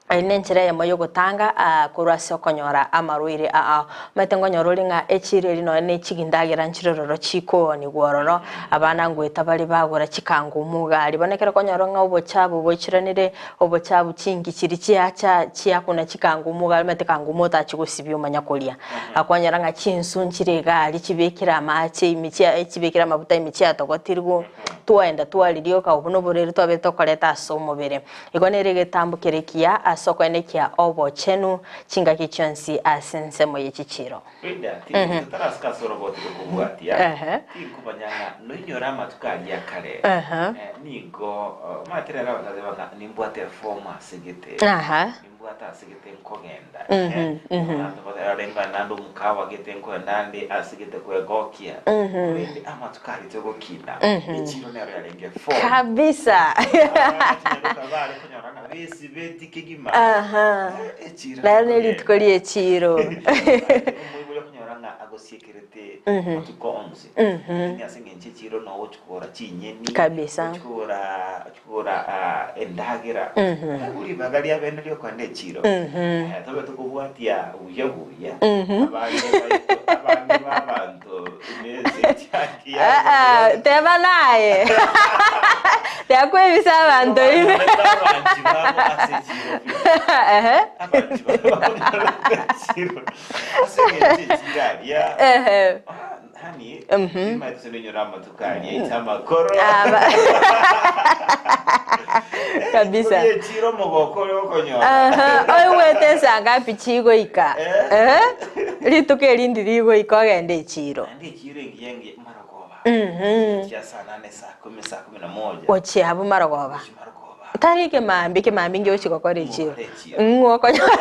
Eye nenchera eyemo yogotanga korwa ase okonyora amarwaire aa. Omanyete nkonyora ore ng'a echiro eria nonya ne chindagera nchire ororo chikoonigwa ororo, abana ngoeta bare bagora chikangumu iga aria. Bono ekero okonyora ng'a obochabu boichoranire, obochabu chinki chiria chiacha chiakuna chikangumu iga aria, omanyete kangumu otachi gosibia omanya koria. Akwanyora ng'a chinsu nchire iga aria chibekire amache ime chia chibekire amafuta ime chiatogotirwe, twaenda twariria oka obwo noborwaire twabete tokoreta ase omobere. Igo nere egetambo kere ekiya ase okoenekia obochenu chingaki chionsi ase ensemo ye chichiiro. Frida, ti- totarasuka ase oroboti rokobwatia, Ehe. tinkomanya ng'a noinyore amatuko aria akare, Ehe. eh, nigo omanyete rero abanto bateba ng'a nimbwate efomu ase gete, Aha. nimbwate ase gete nkogenda, Mhm, mhm. Abanto barenge naende omokawa gete nkoenda nde ase gete kwegokia, korende amatuko aria togokina, echiro nero yarenge form. Kabisa. Abana bare konyora ng'a besibeti kegima, Aha. echiro Naro ne rituko ri'echiro. Omoibori okonyora ng'a agosiekerete amatuko onsi, lakini ase eng'encho echiro noo ogochi kogora chinyeni, Kabisa. ogochi kogora ogochi kogora endagera, ribu ribaga riabene riokoenda echiro, tobe tokobwatia buya buya, abange baito abange ba abanto ime ase echaki ya Ah, ah, teba naye. Teba kwebisa abanto ime. Abanchi babo ase echiro pi. Ehe. Abanchi babo echiro. Ase eng'encho echiro aria. Ehe. Hani, timanyeti gose ninyore amatuko aria aite amakoro. Aba. Kabisa. Ori echiro omogoko ore okonyora. Aha, oigwete nsa ngapi chigoika? Eh? Rituko erindi rigoika ogende echiro. Naende echiro engiya engiya marogoba. Mhm. Chia saa nane, saa kumi, saa kumi na moja. Gochia abwo marogoba. Gochia marogoba. Tari ekemambia, ekemambia inki ogochia gokora echiro? Gokora echiro. Ng'o okonyora.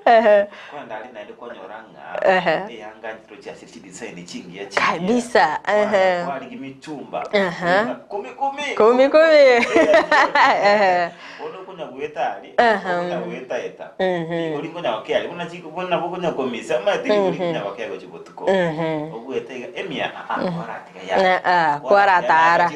Ehe. Kwenda aria naende kwanyora ng'a Ehe. eyanga nchiro chiasire chidesign chingiya chingiya. Kabisa, ehe. Kwarigi mitumba. Aha. Ng'a kumi kumi. Kumi kumi. Ehe. Bono okonya goeta aria, Aha. okonya goeta eta. Mhm. Rigori nkonya gokea aria, buna chiko buna nabo okonya komisa, omanyete rigori nkonya gokea gochia botuko. Mhm. Ogoeta iga emia, aa kwaratiga ya. Ah, kwaratara.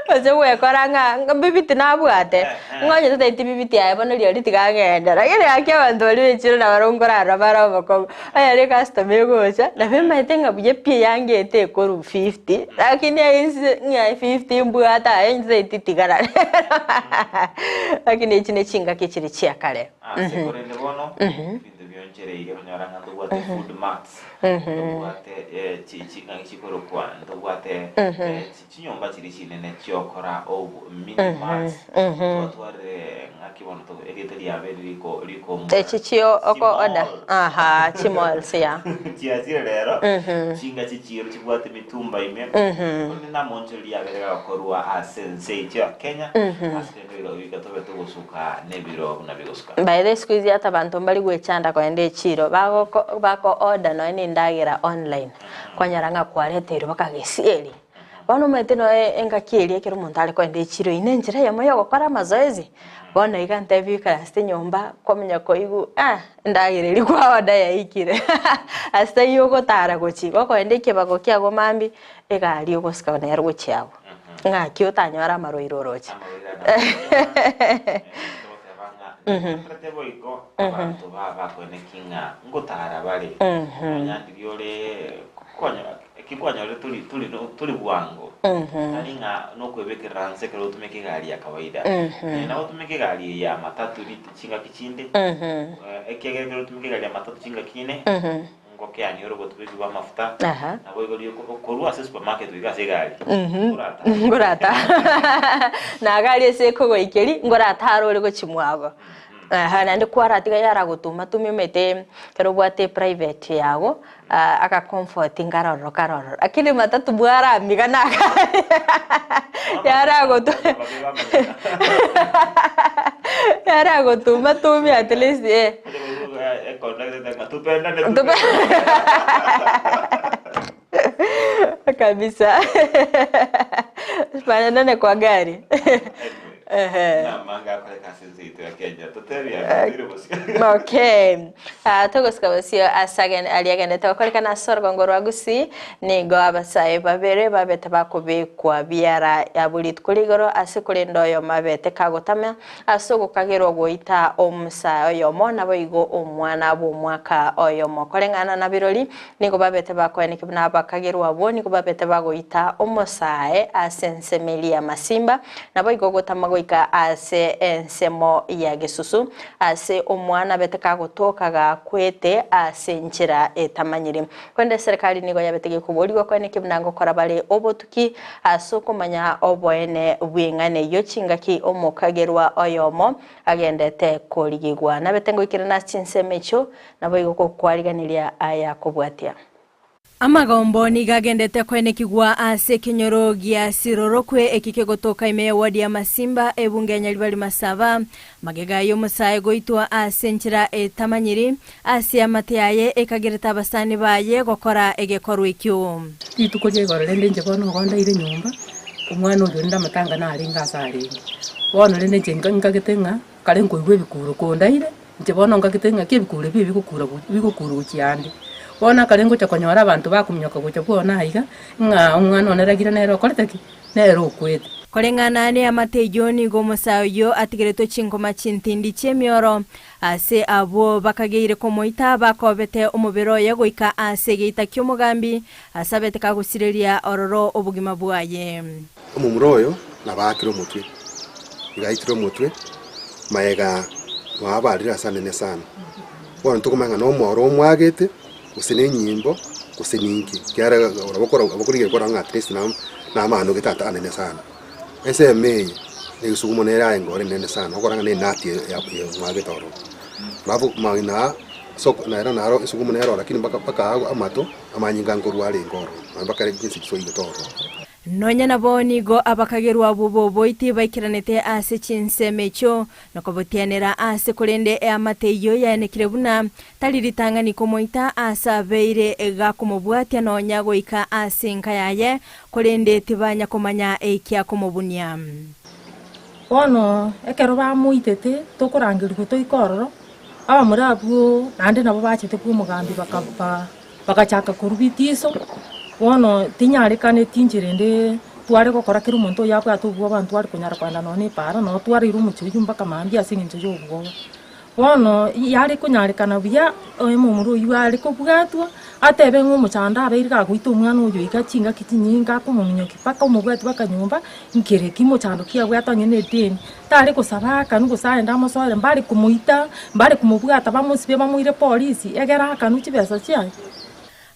Gose gwekora ng'a ng'a bibiti nabwate, ng'a onye totaeti bibiti aye bono rirorio tiga agende. Lakini gaki abanto baria bechire nabarobwo nkorarora bare obokong'u, onye ere ecustomer egocha, nabo emaete ng'a buya pi eyangete ekorwa fifty, lakini inse ng'a fifty mbwate aye inche totaeti tigara rero. Lakini echi ne chingaki chiri chia kare. Ase korende bono, ebinto bionchereire onyora ng'a ntobwate food mart. Ntobwate eh, chi- ching'aki chikorokwa, ntobwate eh, chi- chinyomba chiria chinene chiokora obo mini marts, twatwarire ng'aki bono togo erieta riabe riko rikombora Echi chio oko order. Chimalls. Aha, chimalls ya. chiachire rero chinga chichiro chibwate mitumba ime korende namonchori riabere gakorwa ase ense yaito ya Kenya ase rende biro goika tobe togosuka nebiro buna bigosuka. By the way siku hizi hata abanto mbari gwechanda kogenda echiro, bagoko bako order nonya na endagera online, kwanyora ng'a kwareteirwe mpaka gesieri. Bono omanyete noe engaki eria ekero omonto are kogenda echiro eywo na enchera eyemo ya ogokora amazoezi, bono iga ntebi oikaransete nyomba kwamanya koigwa ah endagera eria kwa order yaikire ase taiyo ogotara gochia, gokogenda ekebago kiago mambia, egari ogosika nero gochia abwo. Ng'aki otanyore amarwaire oroche. Amarwaire togoteba ng'a ntokorete boigo abanto ba bakoeneki ng'a ngotara bare nonya ndiria ore kwanyora eki kwanyorire tori tori tori bwango tari ng'a nokwebekerera nse ekero otumeka egari ya kawaida nabo otumeke egari eye ya matatu chingaki chinde ekiagera ekero otumeka egari ya matatu chingaki ine Ngokeanie ore obotuboki bw'amafuta, Aha. naboigo rioko okorua ase supermarket goika ase egari. Ngorata. Ngorata. Na gari ase ekogoikeria, ngoratara ore gochia mwago. Aha, naende kwaratiga yaragotuma tumia omanyete ekero obwate eprivate yago, aka comfort nkarororo karororo, lakini matatu bwaramiga na yaragotu yaragotuma tumia at least eh. Kabisa tupendane kwa gari Ehe. Okay. Ah, togosika bosio ase agen- aria agendete gokorekana ase orogongo rwa Gusii, nigo abasae babere babete bakobekwa biara abwo rituko rigoro ase korende oyomo abete kagotama ase ogokagerwa goita omosae oyomo naboigo omwana bw'omwaka oyomo. Koreng'ana na birori, nigo babete bakoenekia buna abakagerwa abwo nigo babete bagoita omosae ase ensemo eria y'amasimba, naboigo gotama goika ase ensemo ya gesusu, ase omwana abete kagotoka gakwete ase enchera etamanyiri. Korende eserekari nigo yabete gekoborigwa koenekia buna ngokora bare obotuki ase okomanya oboene bw'eng'ana eyio chingaki omokagerwa oyomo agendete korigigwa. Nabete ngoikerana ase chinsemo echio, naboigo gokwariganiria aya kobwatia. Amagombo nigo agendete koenekigwa ase ekenyoro gia Sirorokwe eki kegotoka ime ya ward ya Masimba ebunge ya Nyaribari Masaba. Magega y'omosae goitwa ase enchera etamanyiri ase amate aye ekagerete abasani baye gokora egekorwa ekio. Rituko ria igoro rende inche bono igo ndaire nyomba, omwana oyio rende amatanga narenge ase arenge. Bono rende inche nka nkagete ng'a kare nkoigwa ebikuro kondaire, inche bono nkagete ng'aki ebikuro ebi ebigokura go bigokura gochia ande. Bono ekare ngocha konyora abanto bakominyoka gocha bwone aiga, ng'a omwana one ragire nere okorete ki? Nere okwete. Koreng'ana neamate eyio nigo omosae oyio atigeretwe chinkoma chintindi chi'emioro. Ase abwo bakageire komoita bakobete omobere oye goika ase egeita ki'omogambi, ase abete kagosireria ororo obogima bwaye. Omomura oyo nabaakire omotwe, iga aitire omotwe, magega mwabarire ase anene sana. Bono tokomanya ng'a nomoro omwagete, gose nenyimbo, gose ninki, ekiagera abokorigereria kwarora ng'a at least namanogete ata anene sana. Ensemo eye, negesugumo nere aye engoro enene sana, okora ng'a nenati mwagete ororo. Alafu magena aa, ase nero naro esugumo nero lakini mpaka mpaka amato, amanyinga nkorwa arenge ororo, mpaka chinse chisoigete ororo. Nonya nabo nigo abakagerwa abwo b'oboiti baikeranete ase chinsemo echio, na kobotianera aase korende eamate eyio yaenekire buna tari ritang'ani komoita aase abeire gakomobwatia nonya goika ase enka yaye, korende tibanya komanya ekiakomobunia. Bono ekero bamoitete, tokorangerigwa toike ororo, abamura abwo naende nabo bachete bw'omogambi baka Bagachaka korwa bitiso, bono tinyarekaneti inchera ende tware gokora kera omonto oyo abwate obwoba ntware konyara kogenda nonya na epaara, noo twaraire omochie oyio mpaka mambia ase eng'encho ya obwoba. Bono yare konyarekana buya, omomura oyio are kobwatwa, atebe ng'a omochando abeire gagoita omwana oyo iga chingaki chinyinge akomominyokia mpaka omobwati mpaka nyomba, nkere ki mochando ki abwate onye na edeni. Tare gosaba akanwe gose aende amosoere, mbare komoita, mbare komobwata bamosibie bamoire polisi, egere akanwe chibesa chiaye.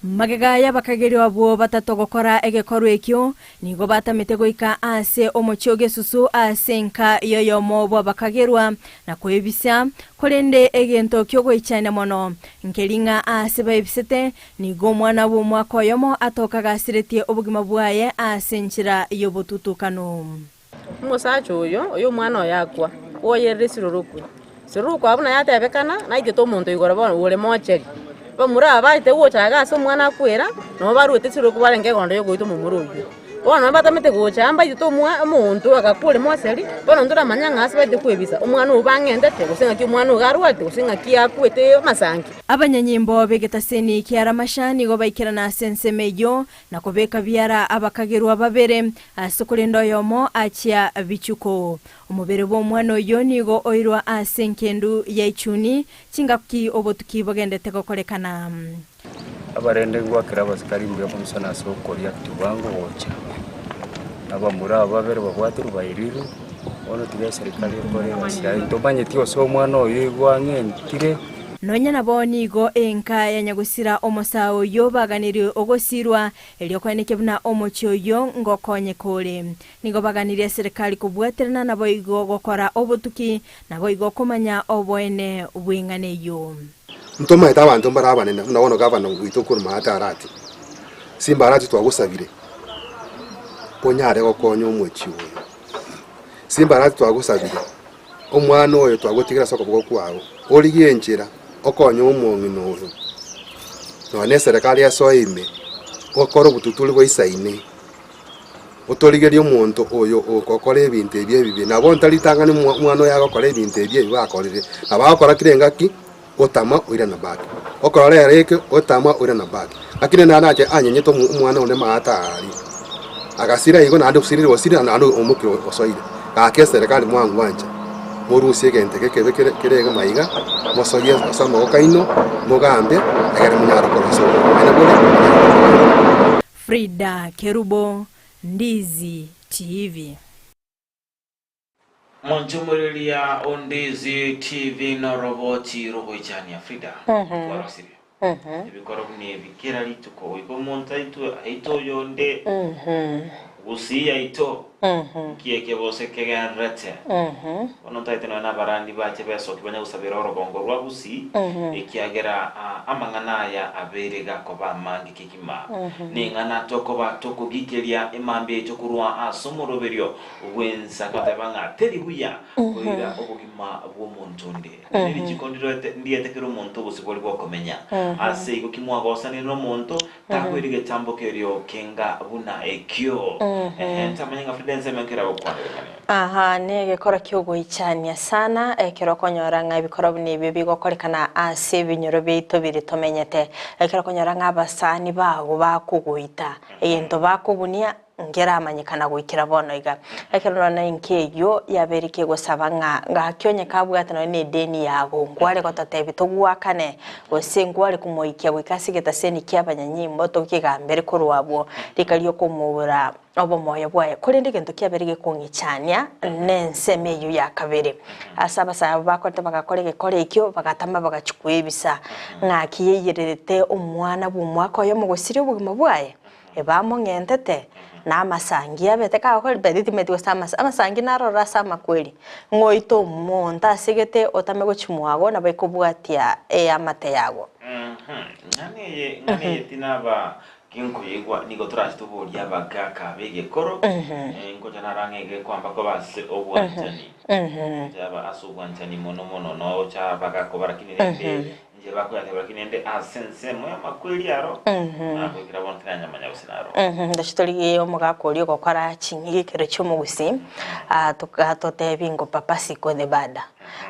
Magega y'abakagerio abwo batato gokora egekorwa ekio, nigo batamete goika ase omochie o gesusu ase enka y'oyomo bw'abakagerwa, na kwebisa, korende egento ki'ogoichania mono, nkeri ng'a aase baebisete, nigo omwana bw'omwaka oyomo atoka gasiretie obogima bwaye ase enchera y'obotutukanu. Omosacha oyo, oyo omwana oye akwa, oyerire sirorokwe. Sirorokwe abwo buna yatebekana, naitete omonto igoro bono ore mocheri. Bamura aba baete gocha iga ase omwana akwera, nabo baruete sirorokwe barenge egondo ya ogoita omomura oyio. Bono nabo batamete gocha aa mbaitete omwa omonto agakwa ore mocheri, bono ntoramanya ng'a ase baete kwebisa, omwana oyio bang'entete, gose ng'aki omwana oyo arwarete, gose ng'aki akwete amasangi. Abanyanyimbo b'egetaseni kia Ramasha nigo baikerana ase ensemo eyio, na kobeka biara abakagerwa babere, ase korende oyomo achia bichuko. Omobere bw'omwana oyio nigo oirwa ase enkendu ya ichuni, chingaki obotuki bogendete gokorekana. Abarende ngwakera abasikari mbuya mono sana ase okoria tibango gocha, abamura aba babere babwatirwe bairirwe, bono tiga eserikari ekore egasi yaye, ntomanyeti gose omwana oyo igo ang'entire. Nonya nabo nigo enka ya nyagosira omosae oyio baganirie ogosirwa, erio koenekia buna omochie oyio ngokonyeka ore. Nigo baganirie eserekari kobwaterana naboigo gokora obotuki, naboigo komanya oboene bw'eng'ana eyio. Ntomaete abanto mbare abanene, buna bono gavana oito korwa Maate Arati, Simba Arati twagosabire onyare gokonya omochie oyo. Simba Arati twagosabire omwana oyo twagotigera ase okoboko kwao, origie enchera okonye omong'ina oyo, nonya na eserekari esoe ime, okore obotuturi boisaine. Otorigerie omonto oyo ogokora ebinto ebi ebibe. Nabo ntaritang'ani omwana oye agokora ebinto ebi ebi bakorire. Nabo agokora kera engaki, otama oirana back. Okora rero eke, otama oirana back. Lakini naende nache anyenyete omwana onde maate aaria. Agasira igo naende osirire osirire naende omokire osoire. Gaki eserekari mwangwancha, morusie egento eke ekebe kere kere iga maiga, mosoyie ase amaboko aino, mogambe, egere monyare korosia oboene bore. Frida Kerubo, Ndizi TV. Monchomoreria o Ndizi TV noroboti rogoichania Frida twarosirie ebikoro buna ebi kera rituko goika omonto aitwe aite oyonde gusii yaito nki eke bose kegendererete Bono ntaete nonya nabarandi bache besoki banye gosabera orogongo rwa gusii ekiagera amang'ana aya abeire gakoba amange kegima. Ning'ana tokoba tokogikeria emambia yaito korwa ase omoroberio bw'ensa goteba ng'a teri buya koira obogima bw'omonto onde. Ne richiko ndiroete ndiete kera omonto obosibore bw'okomenya. Ase igo kimwagosanire nomonto, takoira egetambo kerio kenga buna ekio. Ehe, ntamanye ng'a Frida ensemo enke eragokwanerekane. Aha negekora ki'ogoichania sana, ekero okonyora ng'a ebikora buna ebio bigokorekana ase ebinyoro biaito biria tomenyete. Ekero okonyora ng'a abasani bago bakogoita, egento bakobunia nkeramanyekana goikera bono iga. Ekero nonya enka eyio yabeire kegosaba ng'a gaki onye kabwate nonya na edeni yago, nkware gototebia togoakane, gose nkware komoikia goika ase egetaseni ki'abanyanyimbo tokegambere korwa abwo, rika riokomoura obomoyo bwaye. Korende egento kiabeire gekong'ichania nensemo eyio ya kabere. Ase abasae abwo bakorete bagakora egekora ekio, bagatama bagachia kwebisa, ng'aki yaiyererete omwana bw'omwaka oyomo gosiria obogima bwaye? Ebamong'entete, na amasangi abete kagokora by the timeti gose amasa amasangi naroro ase amakweri, ng'a oite omonto asegete otame gochia mwago nabo ekobwatia eamate yago. Ng'ana eye ng'ana eye tinaba ginkoyegwa nigo torache toborie abagaka b'egekoro ngocha naro ang'e egekwamba koba ase obwanchani yaba ase obwanchani mono mono nocha abagaka lakini rende Inche bakoyateba lakini ende ase ensemo y'amakweri aro, nagoikera bono tinanyamanya gose naro. Ndoche torigie omogaka oria ogokora ching'igi ekero chi'omogusii, ah, toka totebi ngo papa siko the bada.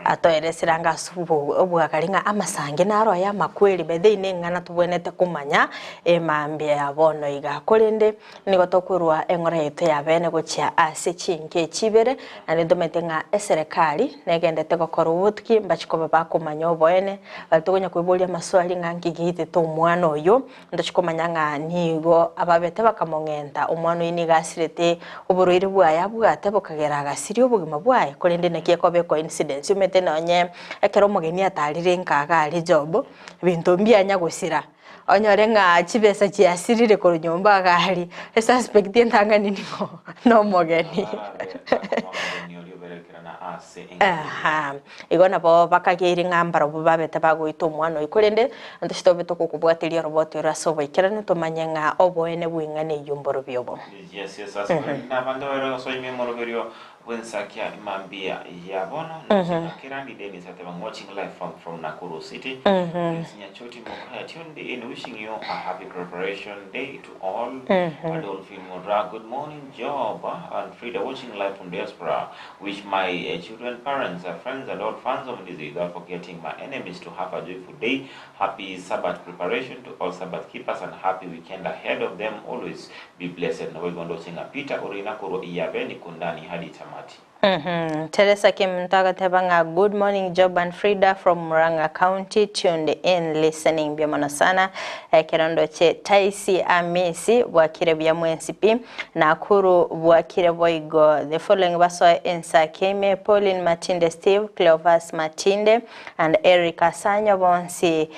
Atoeresere ange ase obo obwagare ng'a amasangi naro aya amakweri by the way neng'ana tobwenerete komanya emambia ya bono iga. Korende nigo tokorwa eng'ora yaito ya bene gochia ase chinka echi ibere, naende ntomanyete ng'a eserekari negendete gokora obotuki mbachi koba bakomanya oboene, baria tokonya koiboria amaswali ng'a nki giitete omwana oyo, ntochi komanya ng'a nigo ababete bakamong'enta omwana oyio nigo asirete oborwaire bwaye abwate bokagera agasiria obogima bwaye, korende naki ekoba ecoincidence omanyete nonye ekero omogeni atarire nka iga aria job, ebinto mbianya gosira. Onyore ng'a chibesa chiasirire korwa nyomba iga aria, esuspect entang'ani nigo nomogeni. Aha, igo nabo bakageire ng'a mbarabwo babete bagoita omwana oyio, korende ntoche tobe togokobwateria oroboti oro ase oboikeranu tomanye ng'a oboene bw'eng'ana eyio mborobio obo. Yes, yes, ase nabanto baria bagosoimia omoroberio Bw'ensakia mambia ya bono nochika Kerandi Dennis ateba watching live from from Nakuru City Prince Nyachoti Mokaya tuned in wishing you a happy preparation day to all Adolphine Mura good morning Job and Frida watching live from diaspora wish my children parents friends and all fans of Ndizi without forgetting my enemies to have a joyful day happy Sabbath preparation to all Sabbath keepers and happy weekend ahead of them always Be blessed. Naboigo ndoche ng'a Peter ore inakorwa Iyabeni kundani hadi tamati. Teresa Kemunto agateba ng'a good morning Job and Frida from Murang'a County tuned in listening mbuya mono sana ekero ndoche Taisi Amisi bwakire buya mwensi pi Nakuru bwakire boigo the following basoe ensake ime Pauline Matinde Steve Cleophas Matinde and Eric Asanyo bonsi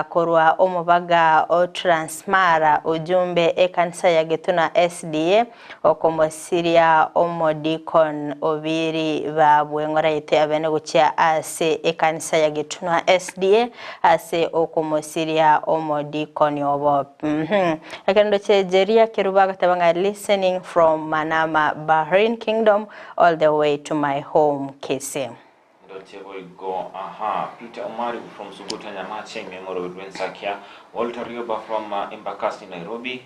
korwa omobaga o Transmara ujumbe ekanisa ya Getuna SDA Okomosiria omodikon Obiri babwe ng'oraete abene gochia ase ekanisa ya Getunwa SDA ase okomosiria omodikoni obo. Mhm. Ekero ndoche Jeria Kerubo agateba ng'a listening from Manama Bahrain Kingdom all the way to my home Kisii. Ndoche boigo aha Peter Omari from Suguta Nyamache ime Morobe Rwensakia Walter Rioba from Embakasi Nairobi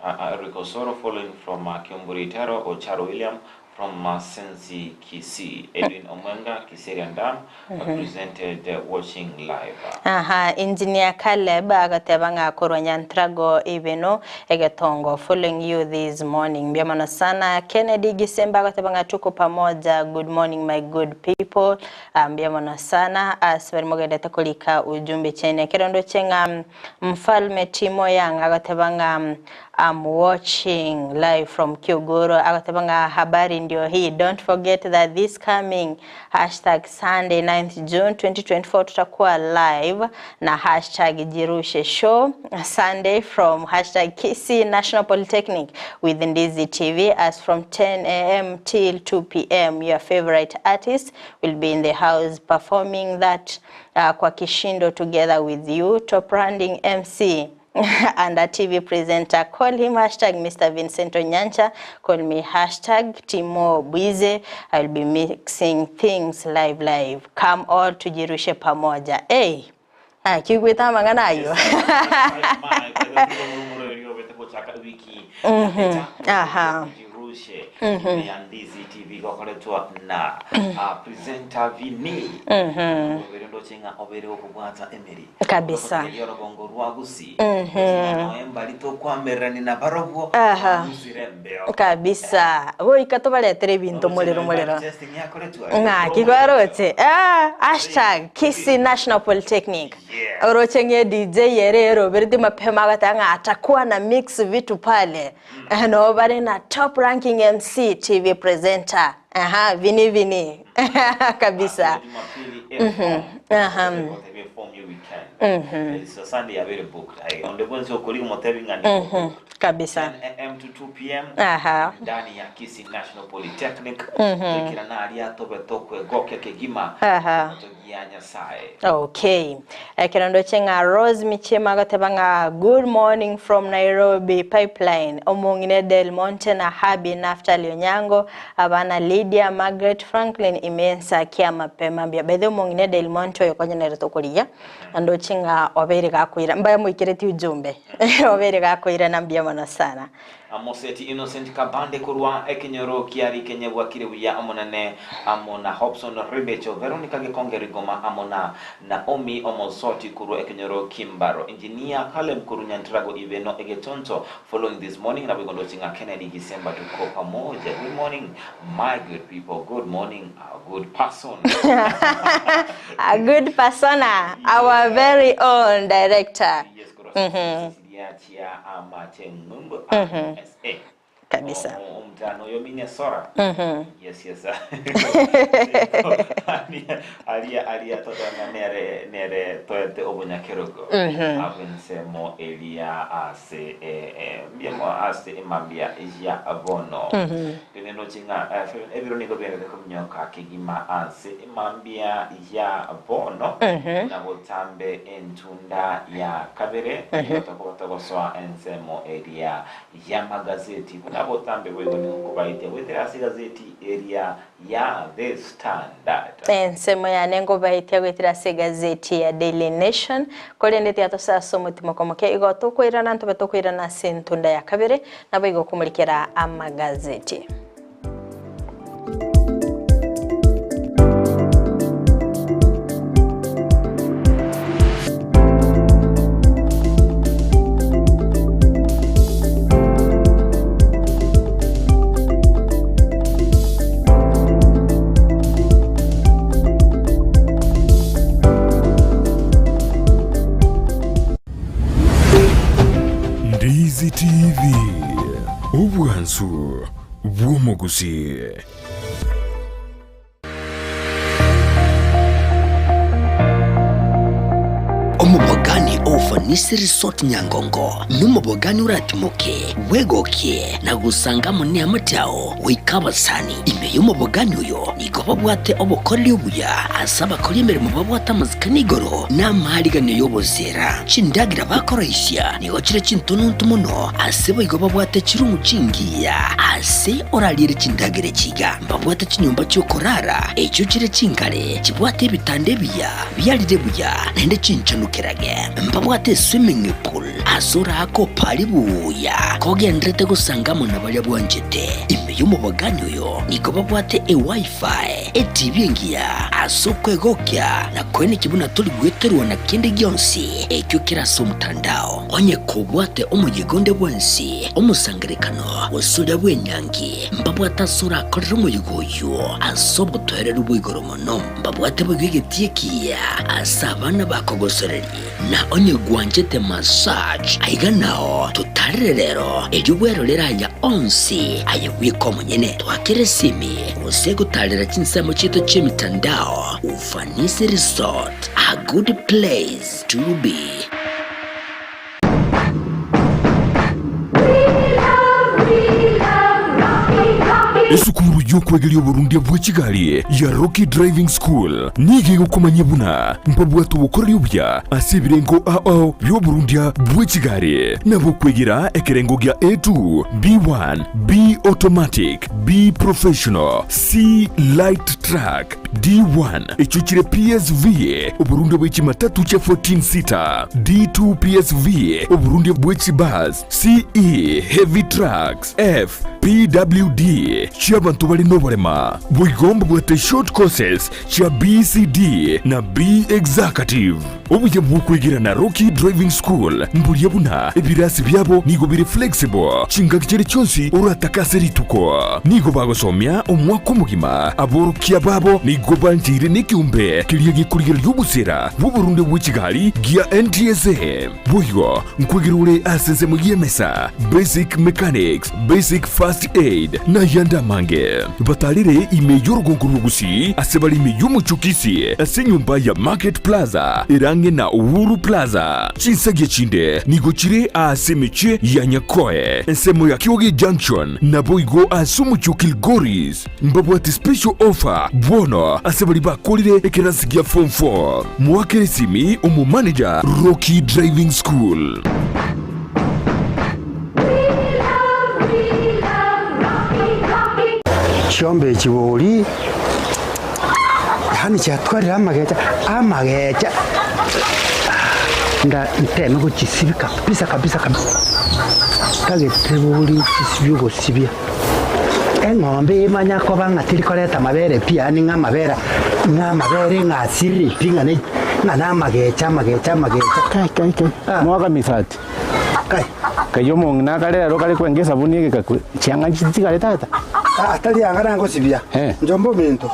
Eric Osoro following from Kiumburi Itero Ocharo William from Masensi Kisii Edwin Omwenga Kiserian Dam presented watching live. Aha, Engineer Caleb agateba ng'a korwa Nyantrago Ibeno egetongo following you this morning mbuya mono sana. Kennedy Gisemba agateba ng'a tuko pamoja good morning my good people Ah, mbuya mono sana ase baria mogendete korika ujumbe chiaino. Ekero ndoche ng'a Mfalme Timo Young agateba ng'a I'm watching live from Kiogoro agateba ng'a habari ndio hii don't forget that this coming hashtag Sunday 9th June 2024 tutakuwa live na hashtag Jirushe show Sunday from hashtag Kisii National Polytechnic with Ndizi TV as from 10 a.m. till 2 p.m. Your favorite artist will be in the house performing that kwa kishindo together with you top branding MC and a TV presenter call him hashtag Mr. Vincent Onyancha call me hashtag Timo Bwize I'll be mixing things live live come all tujirushe pamoja hey kigwete amang'ana ayio Aha. Jirushe ya Ndizi TV gokoretwa na presenter Vini obere ndoche ng'a obere okobwata emeri Kabisa. Ogoteria orogongo rwa Gusii noe mbari tokwamererani na barobwo Aha. Gusii mbeo Kabisa. Goika tobaretere ebinto morero morero. Testing yakoretwa Ng'aki kwaroche? Ah, hashtag Kisii National Polytechnic. Oroche ng'e DJ ere erobereti mapema agoteba ng'a atakuwa na mix vitu pale. No bare na top ranking MC TV presenter. Aha, vini vini. Kabisa. Aha. So Sunday yabere booked. Ai onde bwensi okori omotebi ng'a ni Kabisa. 10 am to 2 pm Aha. ndani ya Kisii National Polytechnic Twekera naria tobe tokwegokia kegima Aha. togia Nyasaye Okay. Ekero ndoche ng'a Rose Michima agateba ng'a good morning from Nairobi Pipeline. Omong'ine Del Monte na Habi Naftali Onyango abana Lydia Margaret Franklin imensa kia mapema mbia. Bethe omong'ine Del Monte oyo konya nere tokorigia. Ndoche ng'a obeire gakoira mbaya moikereti ujumbe. Obeire gakoira na mbia mono sana. Amoseti Innocent Kabande korwa ekenyoro kiari kenyebwa kire buya omonene amo na Hobson Ribecho Veronica Gekonge Rigoma amo na Naomi Omosoti korwa ekenyoro Kimbaro Engineer Caleb korwa Nyantrago Ibeno Egetonto following this morning na bigondo chinga Kennedy Gisemba tuko pamoja. Good morning my good people, good morning our good person. A good persona, our very own director. Yes, korwa Cecilia Amache Ng'umbu SA Kabisa. Omutano oyo Minnesota. Yes, yes. Aria aria totanga nere nere toete obonyakerogo. Abensemo elia ase mbiamo ase emambia ya bono. Teneno chinga ebiro nigo biarete kominyoka kegima ase emambia ya bono. Na botambe entunda ya kabere tokoba togosoa ensemo eria ya magazeti buna botambe boigo nigo nkobaetia goetera ase egazeti eria ya The Standard. Ensemo yane ngobaetia goetera ase egazeti ya Daily Nation korende tiatosa ase omotimo komoke igo tokoirana ntobe tokoirana ase entunda ya kabere nabo igo okomorikera amagazeti. Ondizi TV, obwansu bw'omogusii. Omobogani o Ufanisi Resort Nyangongo nomobogani oratimoke, bwegokie na gosanga amo neamate ao goika abasani. Ime y'omobogani oyo nigo babwate obokoreri obuya ase abakori emeremo babwate amasikani igoro na amaariganio y'oboseera. Chindagera bakoroisia nigo chire chintununtu mono ase boigo babwate chirumu chingiya ase orariere chindagera echi iga. Mbabwate chinyomba chi'okorara echio chire chingare, chibwate ebitanda ebiya biarire buya, naende chinchanukerage. Mbabwate eswimming pool ase oraake opare buya kogenderete gosanga amo na baria bwanchete. Ime y'omobogani oyo nigo babwate eWiFi, eTV engiya ase okwegokia na koenekia buna tori gweterwa na kende gionsi ekio kere ase omotandao. Onye kobwate omoyega onde bwensi, omosangererekano, gose oria bw'enyangi, Mbabwate ase orakorere omoyega oyio ase obotoereru bwa igoro mono. Mbabwate boigo egetii ekiya ase abana bakogosoreria. Na onye gwanchete massage, aiga nao totarere rero, erio bwerorere aya onsi aye bweka omonyene. Twakere esimi gose gotarera chinsemo chiaito chi'emitandao. Ufanisi Resort, a good place to be. Esukuru y'okwegeria oborundia bwe chigari ya Rocky Driving School nigo egokomanyia buna mbabwate obokoreri obuya ase ebirengo ao bi'oborundia bwe chigari nabo okwegera ekerengo gia A2, B1, B Automatic, B Professional, C Light Truck, D1 echio chire PSV, oborundia bwe chimatatu chia 14 seater, D2 PSV, oborundia bwe chibus, CE, heavy trucks, F, PWD, chi'abanto bare noborema. Boigo mbabwate short courses chia BCD na B Executive. Obuya bw'okwegera na Rocky Driving School mboria buna ebirasi biabo nigo bire flexible chingaki chiria chionsi oratake ase rituko. Nigo bagosomia omwaka omogima, aborokia babo nigo bancheire nekeombe keria gekorigereria obosera bw'oborunde bwe chigari gia NTSA. Boigo nkwegera ore ase ensemo y'emesa, basic mechanics, basic first aid, na ayande amange. Batarire ime y'orogongo rw'Ogusii ase bare ime y'omochie o Kisii ase enyomba ya Market Plaza ere ang'e na Uhuru Plaza. Chinsagia chinde nigo chire aase emechie ya Nyakoe, ensemo ya Kioge Junction, naboigo ase omochie o Kilgoris. Mbabwate special offer bono ase baria bakorire ekerasi gia form 4. Moakere esimi omomanager Rocky Driving School. Chiombe echi bori, yaani chiatwarire amagecha, amagecha nda nteme gochisibia kabisa kabisa kabisa, ntagete bori nchisibie ogosibia. Eng'ombe emanya koba ng'a teri koreta amabere pi, yaani ng'a amabere ng'a amabere ng'a asirire pi ng'a ne ng'a na amagecha amagecha amagecha. Kai kai kai, mwaka misati. Kai. Kai omong'ina akare ero kare kwenga esabuni egeka chianga nchitigare tata. Ah, tari anga nangosibia, njomba ominto.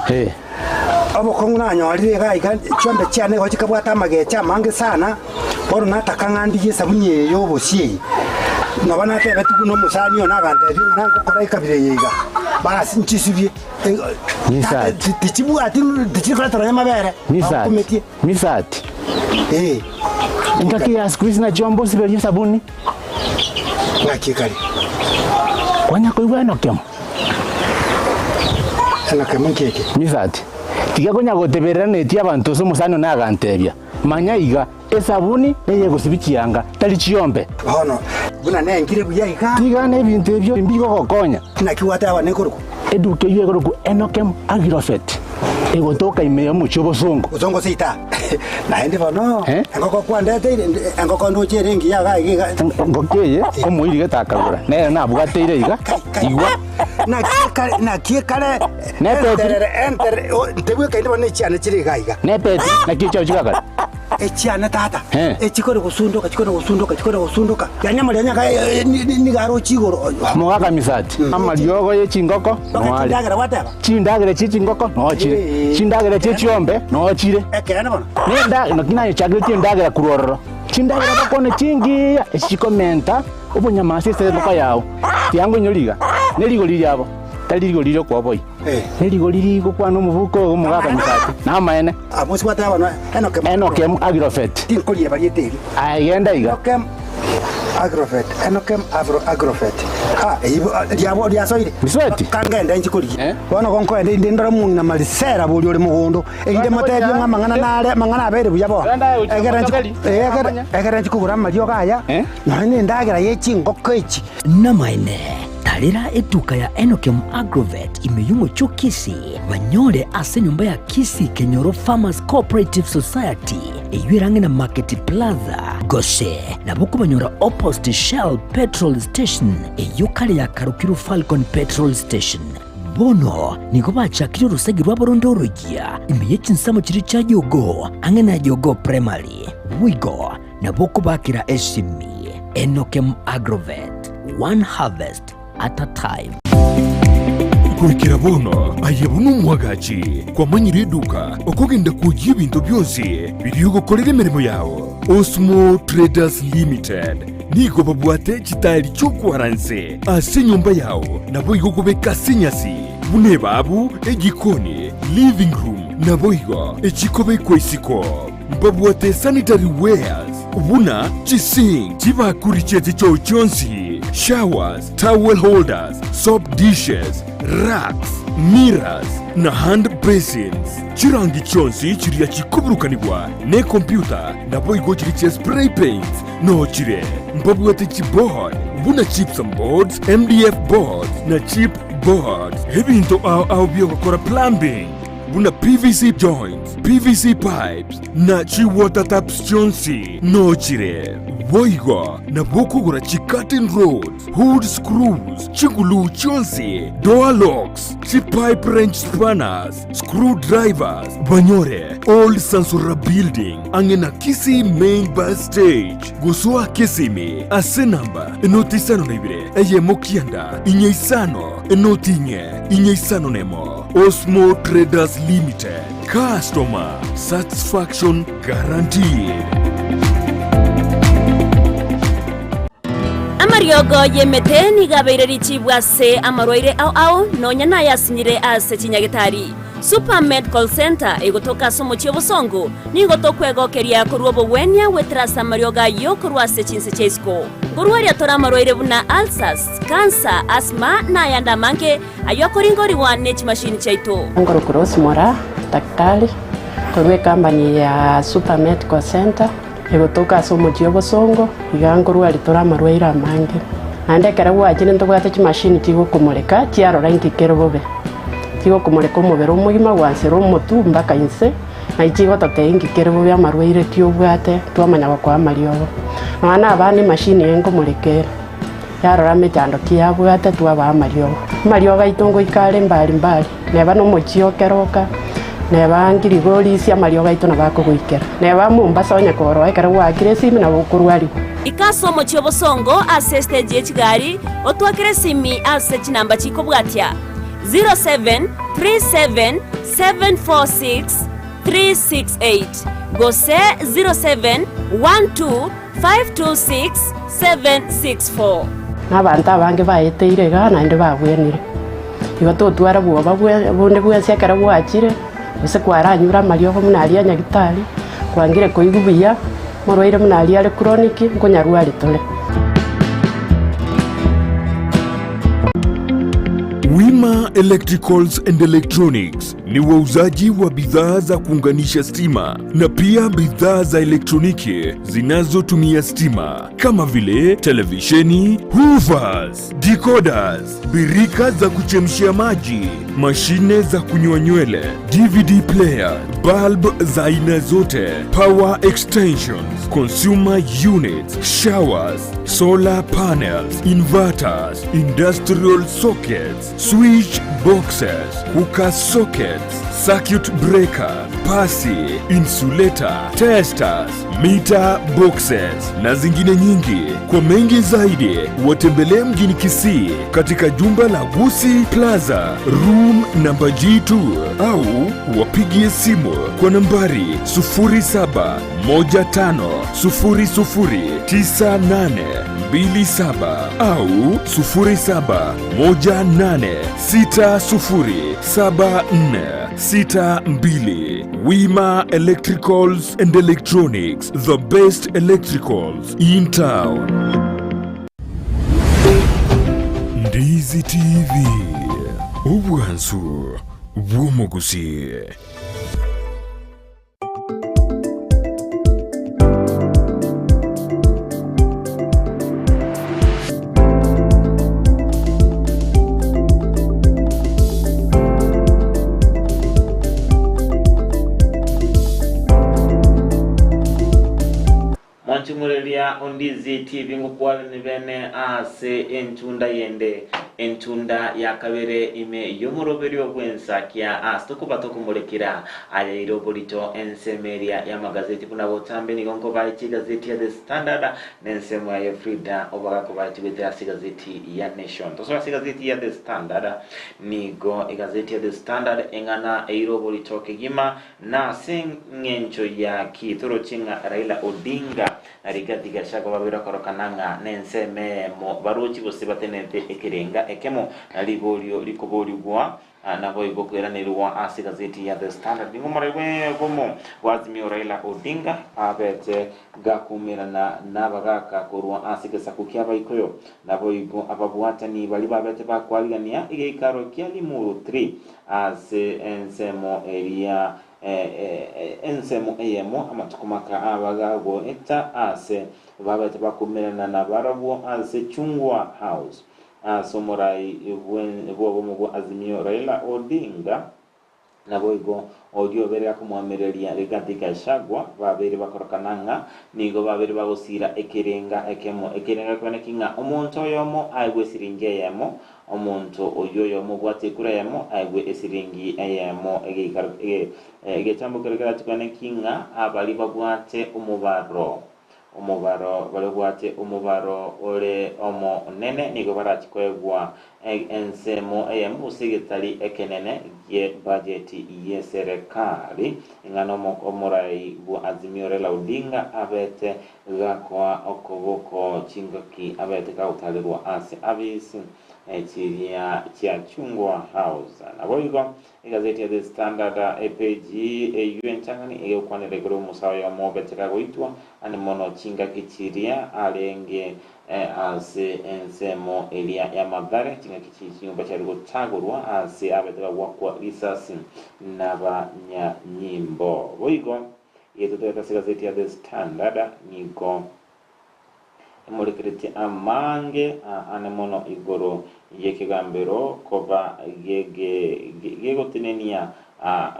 Obokong'u nanyorire iga iga, chiombe chiane igo chikabwata amagecha amange sana, bono nataka ng'a ndigie esabuni eye y'obosie eye. Nabo natebetigwe na omosani one agantebia ng'a nangokora ekabira eye iga, basi nchisibie. Tata, tichibwati tichiri koreta nonya amabere, bagokumetie. Misati. Eh. Engaki ya siku hizi nachio mbosiberie esabuni. Ng'aki ekare? Kwanya koigwa enokemo? Enokemo nki eke? Misati. Tiga konya goteberera netie abanto ase omosani one agantebia, Manya iga, esabuni neyegosibia chianga, tari chiombe. Bono, buna nengire buya iga. Tiga nebinto ebio mbigogokonya. Naki gwateba nekorokwa? Eduka eyio ekorokwa Enokem Agrofert, egotoka ime y'omochie obosongo. Bosongo seita. Naende bono, engoko kwandeteire, engoko ndoche ere engiya iga iga iga. Engoko eye omoiri gete akagora, nere nabwateire iga, igwa. Naki ekare, naki ekare, Nepetiri. enterere, enterere, o, ntebwekaini bono echiane chire iga iga. Nepetiri, naki echiao chigakare. Echiane tata, echikore gosundoka, chikore gosundoka, chikore gosundoka, yaani amarionya aka nigo aroche igoro. Mogaka misati, amariogo ye chingoko noare. Chindagera gwateba? Chindagera chie chingoko noo chire, chindagera chie chiombe noo chire. Ekeene bono. Nenda, naki nayechakeretie endagera korwa ororo. Chindagera bakwane chingiya, echi chikomenta. Obonyamasi ase engoko yao, tiga ngoinyore iga, ne rigori riabo, tari rigori ri'okoboyia, ne rigori rigokwana omobuko oyo omogaka Nyasache, namaene. Enokem Agrofet. Aye genda iga. Agrofet, Enokem Avro Agrofet. Ah, eyio riabo riasoire. Risweti. Kangende inche korigia. Bono gonkoenda inde ndore omong'ina Marisela boria ore mogondo, erinde motebie ng'a amang'ana nare, amang'ana abeire buya bono. Egere nchi, eh, egere, egere nchi kogora amariogo aya, nonya na endagera ye chingoko echi. Namaene, tarera etuka ya Enokem Agrovet ime y'omochie o Kisii, banyore ase enyomba ya Kisii Kenyoro Farmers Cooperative Society, eyio ere ang'e na Market Plaza, gose nabo okobanyora opposite Shell Petrol Station, eyio kare yakarokirwe Falcon Petrol Station. Bono nigo bachakire orosegi rwabo ronde oroyia ime ye chinsemo chiria chia Jogoo, ang'e na Jogoo Primary. Boigo nabo okobakera esimi Enokem Agrovet, one harvest at a time. Goikera bono aye buna omwagachi kwamanyire eduka okogenda kwoyia ebinto bionsi biria ogokorera emeremo yao. Osmo Traders Limited nigo babwate chitaeri chi'okwara nse ase enyomba yao naboigo kobeka ase enyasi buna ebabu, ejikoni, living room naboigo echikobekwa isiko. Mbabwate sanitary wares buna chisink, chibakuri chie chichoo chionsi, showers, towel holders, soap dishes, racks, mirrors na hand basins. Chirangi chionsi chiria chikoburukanigwa nekompyuta naboigo chiria chia spray paints noo chire. Mbabwate chiboard buna gypsum boards, MDF boards na chip boards. Ebinto ao ao biogokora plumbing buna PVC joints, PVC pipes na chi-water taps chionsi noo chire. Boigo nabo okogora chi-curtain rods, hood screws, chiguluu chionsi, door locks, chi-pipe wrench spanners, screw drivers, banyore Old Sansora Building ang'e na Kisii Main Bus Stage. Gosoa Kisimi ase namba enoti isano na ibere eyemo kianda inye isano enoti inye inye isano nemo. Osmo Traders Limited, customer satisfaction guaranteed. Amariogo y'emete nigo abeire richibu ase amarwaire ao ao, nonya nayasinyire ase chinyagetari. Super Medical Centre egotoka ase omochie obosongo, nigo tokwegokeria korwa obogwenia goetera ase amariogo ayio korwa ase chinse chia isiko. Nkorwaria tore amarwaire buna ulcers, cancer, asthma na ayande amange ayio akoringorigwa ne chimashini chiaito. Nkorokwa Rose Moraa, daktari korwa ecompany ya Super Medical Centre egotoka ase omochie obosongo, iga nkorwaria tore amarwaire amange. Naende ekero gwachire ntobwate chimashini chigokomoreka chiarora inki kere bobe. Chigokomoreka omobere omogima gwansera omotwe mpaka inse, naye chigototebia inki kere bobe amarwaire ki obwate twamanya gokoa amariogo. Nonya na abana emashini eye nkomoreka ere. Yarora emechando ki yabwate twabaa amariogo. Amariogo aito ngoika are mbari mbari, neba nomochie o keroka, neba ngirigorisia amariogo aito nabo akogoikera. Neba Mombasa onye koroa ekero gwaakire esimi nabo okorwarigwa. Ika ase omochie obosongo ase estage ye chigari, otwakere esimi ase chinamba chikobwatia, 0737 746 368 gose 0712 526 764. Na abanto abange baeteire igaa naende babwenire. Igo totwara bwoba bonde bwensi ekero gwachire, gose kwaranyure amariogo buna aria a nyagitari, kwangire koigwa buya, omorwaire buna aria are chronic, nkonyarwari tore. Wima Electricals and Electronics ni wauzaji wa bidhaa za kuunganisha stima na pia bidhaa za elektroniki zinazotumia stima kama vile televisheni, hoovers, decoders, birika za kuchemshia maji, mashine za kunyoa nywele, DVD player, bulb za aina zote, power extensions, consumer units, showers, solar panels, inverters, industrial sockets, switch boxes, cooker sockets. circuit breaker, pasi, insulator, testers, meter boxes na zingine nyingi. Kwa mengi zaidi, watembelee mjini Kisii katika jumba la Gusi Plaza room namba G2 au wapigie simu kwa nambari 0715009827 au 0718607462. Wima Electricals and Electronics, the best electricals in town. Ndizi TV, obwansu bw'omogusi. Monchumureria Ondizi TV ngokwarani bene ase enchunda yende, enchunda ya kabere ime y'omoroberio bw'ensakia ase tokoba tokomorekera ayaire oborito ensemo eria y'amagazeti buna botambe nigo nkobae chigazeti ya The Standard na ensemo yaye Frida obagakobae chigwetera ase egazeti ya Nation. Tosoe ase egazeti ya The Standard nigo egazeti ya The Standard eng'ana eire oborito kegima Na ase engencho ya ki toroche ng'a Raila Odinga na Rigathi Gachagua babeire korokana ng'a nensemo eyemo barochi gose batenenete ekerenga ekemo na riborio rikoborigwa naboigo koiranerigwa ase egazeti ya The Standard. Nigo omorai bw'obomo bwa Azimio Raila Odinga abete gakumerana nabagaka korwa ase egesaku ki'Abaikoyo naboigo ababwatani baria babete bakwarigania egeikaro kia Limuru 3 Ase ensemo eria ensemo eyemo amatuko maka abagagoeta aase babete bakumerana nabarabwo ase Chungwa House ase omorai bw'obomo bwa Azimio Raila Odinga naboigo oria oberire akomoamereria Rigathi Gachagua babeire bakorokana ng'a nigo babeire bagosiira ekerenga ekemo ekerenga kwane ki ng'a omonto oyomo aegwe esiringi eyemo Omonto oyio oyomo obwate ekura eyemo aegwe esiringi eyemo egeikaro egetambo keria keratukane ki ng'a abaria babwate omobaro omobaro baria obwate omobaro ore omonene nigo barachi koegwa ensemo eyemo gose egetari ekenene gie bajeti y'eserekari ng'a nomorai bwa Azimio Raila Odinga abete Gakoa okoboko chingaki abete kagotarerwa ase abisi chiria chia Chungwa House. Naboigo egazeti ya The Standard epeji eyio entang'ani egokwanera igoro y'omosae oyomo obete kagoitwa ande mono chingaki chiria arenge ase ensemo eria ya Mathare chingaki chie chinyomba chiare gotagorwa ase abete bagwakwa risasi nabanyanyimbo. Boigo Egetotoete ase egazeti ya The Standard nigo emorekeretie amange ane mono igoro y'ekegambero koba gegotenenia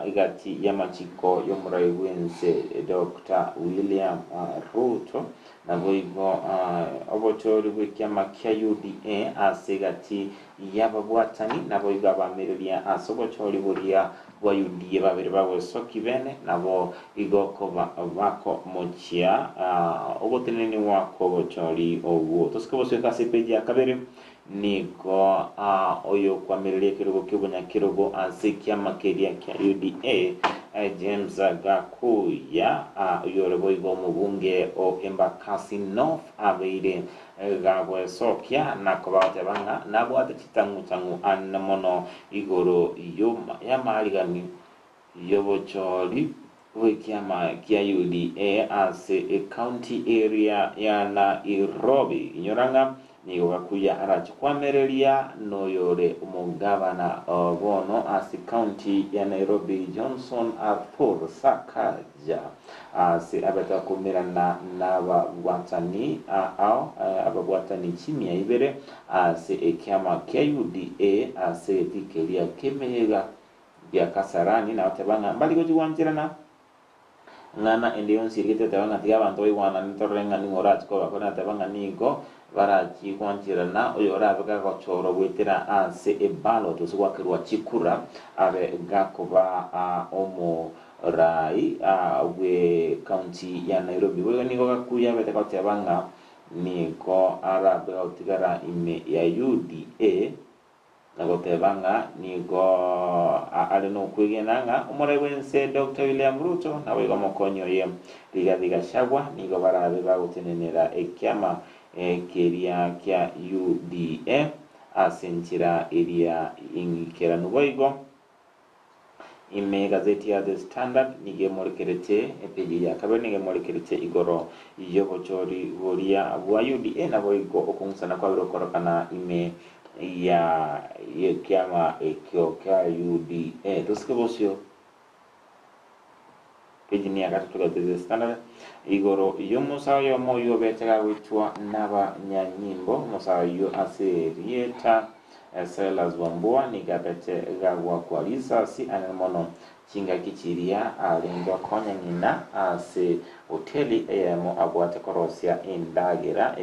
egati y'amachiko y'omorai bw'ense Doctor William Ruto naboigo obochori bw'ekiama kia UDA ase egati y'ababwatani naboigo abaamireria ase obochori boria bwa UDA babere bagwesokia bene, nabo igo koba bakomochia ogotenenigwa kw'obochori obwo. Tosike bosweka ase epeji ya kabere, nigo oyokwamireria ekerogo ki'obonyakerogo ase ekiama keria kia UDA, James Gakuya, oyore boigo omobunge o Embakasi North abeire Gagwesokia na kobateba ng'a nabwate chitang'u-tang'u ane mono igoro y'amarigani y'obochori bw'ekiama kia UDA ase ecounty area ya Nairobi. Inyora ng'a nigo Gakuya arache koamereria noyore omogabana bono ase county ya Nairobi Johnson Arthur Sakaja. Aase abete bakoumerana nababwatani ao, ababwatani chimia ibere ase ekiama kia UDA ase egetii keria ki'emeyega gia Kasarani, na bateba ng'a mbari gochia gwancherana Ng'ana ende yonsi erigete goteba ng'a tiga abanto baigwanane torore ng'a ning'o orache kobakora nateba ng'a nigo barachie gwancherana oyorabe gagochorwa goetera ase eballot gose goakerwa chikura abe gakoba omorai bwe county ya Nairobi. Boigo nigo Gakuya abete goteba ng'a nigo arabe gagotigara ime ya UDA. Na goteba ng'a nigo are nokwegena ng'a omorai bw'ense Doctor William Ruto naboigo omokonyi oye Rigathi Gachagua nigo barabe bagotenenera ekiama keria kia UDA ase enchera eria eng'ikeranu boigo. Ime egazeti ya The Standard nigo emorekerete, epeji ya kabere nigo emorekerete igoro y'obochori boria bwa UDA naboigo okong'usana kwabire gokorokana ime ya y'ekiama ekio kia UDA. Tosike bosio. Peji ni ya gatato ya The Standard igoro y'omosae oyomo oyio obete gagoitwa n'abanyanyimbo. Omosae oyio ase erieta Silas Wambua nigo abete gagoakwa risasi anene mono chingaki chiria arenge gokonya ng'ina ase hoteli eyemo abwate korosia endagera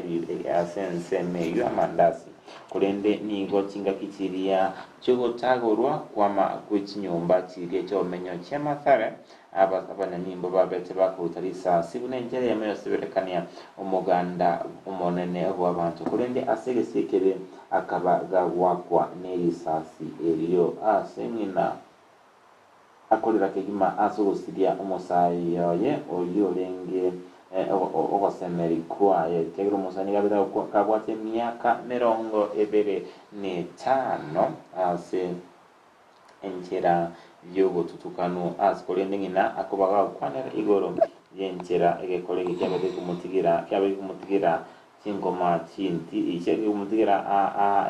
ase ensemo eyio amandasi. Korende nigo chingaki chiria chi'ogotagorwa kwama kwe chinyomba chiria chi'obomenyo chia Mathare, abanyanyimbo babete bakoruta risasi buna enchera eyemo y'ogoseberekania omoganda omonene bw'abanto, korende ase egesio ekebe akaba gagoakwa nerisasi erio ase ng'ina akorera kegima ase ogosiria omosae oye oyio orenge ogosemeria kwaye, ekiagera omosae nigo abete kabwate emiaka emerongo ebere netano ase enchera y'obotutukanu ase korende ng'ina akoba gagokwanera igoro y'enchera egekora eke kiabete komotigera kiabeire komotigera Chingoma chinti echi ekemotigera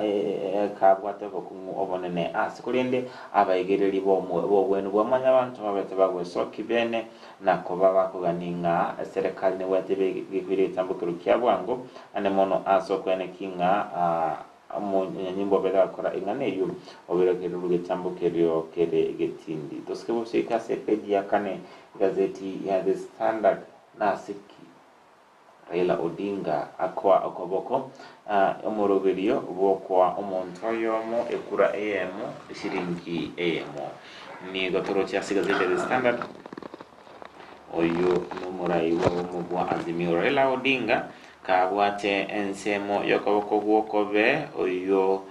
ekabwate obokong'u obonene ase korende abaigereri b'obwenu bwa mwanyabanto babete bagwesokia bene na koba bakogania ng'a eserekari nebwate gekoira egetambokero kia bwango ane mono ase okoenekia ng'a omonyanyimbo obete agakora eng'ana eyio obeire keruru getambokerio kere getindi. Tosike bosioike ase epeji ya kane egazeti ya The Standard nase ki? Raila Odinga akoa okoboko omoroberio bw'okoa omonto oyomo ekura eyemo eshiringi eyemo. Nigo toroche ase egazeti ya The Standard, oyio nomorai bw'obomo bwa Azimio Raila Odinga kabwate ensemo y'okoboko gw'okobee oyio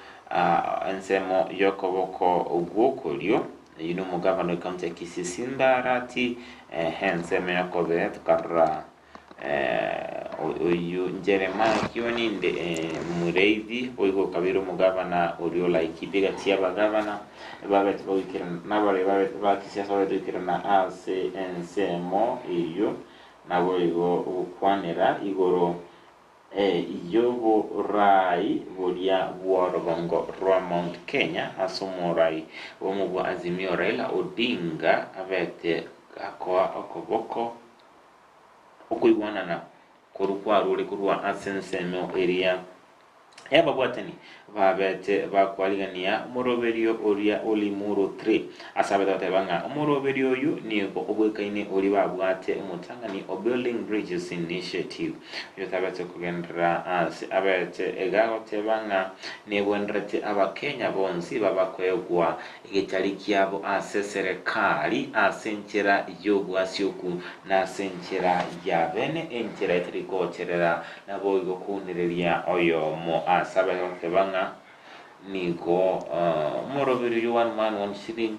ensemo y'okoboko gw'okorio oyio nomogavana o ekaunti ya Kisii Simba Arati ensemo y'okobee tokarora Oyio Jeremiah Kioni inde Mureithi, boigo okabeire omogavana oria o Laikipia egati y'abagavana babete bagoikerana nabaria babete ba kisiasa babete goikerana ase ensemo eyio, naboigo gokwanera igoro y'oboraai boria bw'orogongo rwa Mount Kenya ase omorai bw'omobua Azimio Raila Odinga abete gakoa okoboko Okoigwanana korwa kwarure korwa ase ensemo eria y'ababwatani babete bakwarigania omoroberio oria o Limuru 3 ase abete goteba ng'a omoroberio oyio nigo obwekaine oria babwate omotang'ani o Building Bridges Initiative oyotabete kogenderera ase abete gagoteba ng'a nebwenerete abakenya bonsi babakoegwa Egetari kiabo ase eserekari, ase enchera y'obwasioku, na ase enchera ya bene, enchera etari gocherera, naboigo kounereria oyomo ase abare goteba ng'a nigo omoroberi oyio one man one shilling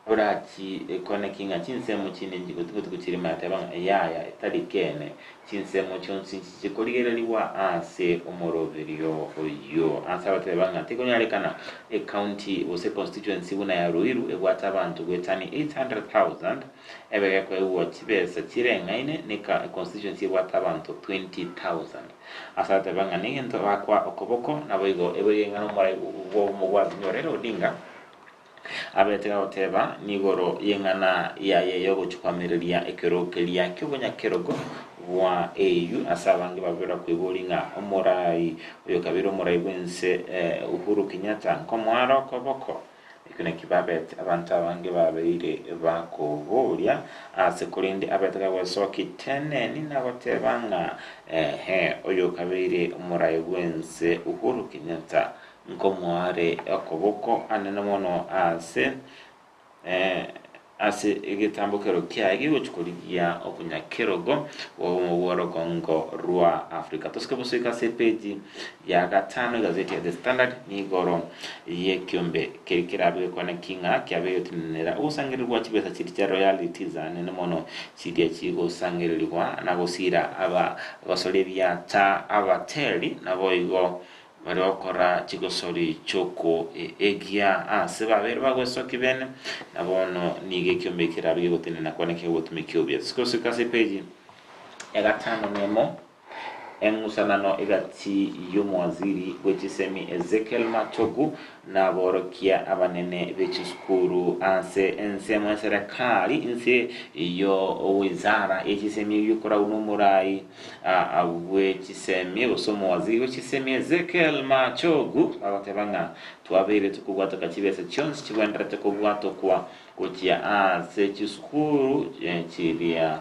orachie koeneki ng'a chinsemo chinde nchigotigwa chire maya teba ng'a yaya etari keene. Chinsemo chionsi nchiche korigererigwa ase omoroberio oyio. Ase abateba ng'a tekonyarekana ecounty gose constituency buna ya Ruiru ebwate abanto goetania 800,000 ebe gekoegwa chibesa chireng'aine ne constituency ebwate abanto 20,000. Ase abateba ng'a negento bakoa okoboko naboigo ebe ng'a nomorai bw'obomo bwa Raila Odinga Abete gagoteba nigoro y'eng'ana yaye y'ogochia koamereria ekerogo keria ki'obonyakerogo bwa AU ase abange babera koiboria ng'a omorai oyo kabere omorai bw'ense Uhuru Kenyatta nkomoare okoboko. Ekio nakio babete abanto abange babeire bakoboria ase korende abete gagwesokia teneni na goteba ng'a ehe oyokabeire omorai bw'ense Uhuru Kenyatta nkomoare okoboko anene mono ase Ase egetambokero kiaye gegochia korigia obonyakerogo bw'orogongo rwa Africa. Tosike bosoika ase epeji ya gatano egazeti ya The Standard nigoro y'ekiombe keria kerabe gekwane ki ng'a kiabe gegotenenera ogosangererigwa chibesa chiria chia royalties anene mono chiria chigosangererigwa na gosira aba gosori ebiata abateri naboigo Baria gokora chigosori chi'okoegia aase babeire bagwesokia bene, na bono nigo ekiombe kerabe gegotenena kwane kegotumia obuya. Gosuka ase epeji ya gatano nemo, eng'usanano egati y'omowaziri bwe chisemi Ezekiel Machogu na aborokia abanene be chisukuru ase ensemo y'eserekari inse y'owizara ye chisemi eyio ekoragwa n'omorai bwe chisemi gose omowaziri bwe chisemi Ezekiel Machogu agoteba ng'a twabeire tokobwatoka chibesa chionsi chigwenderete kobwatokwa gochia ase chisukuru chiria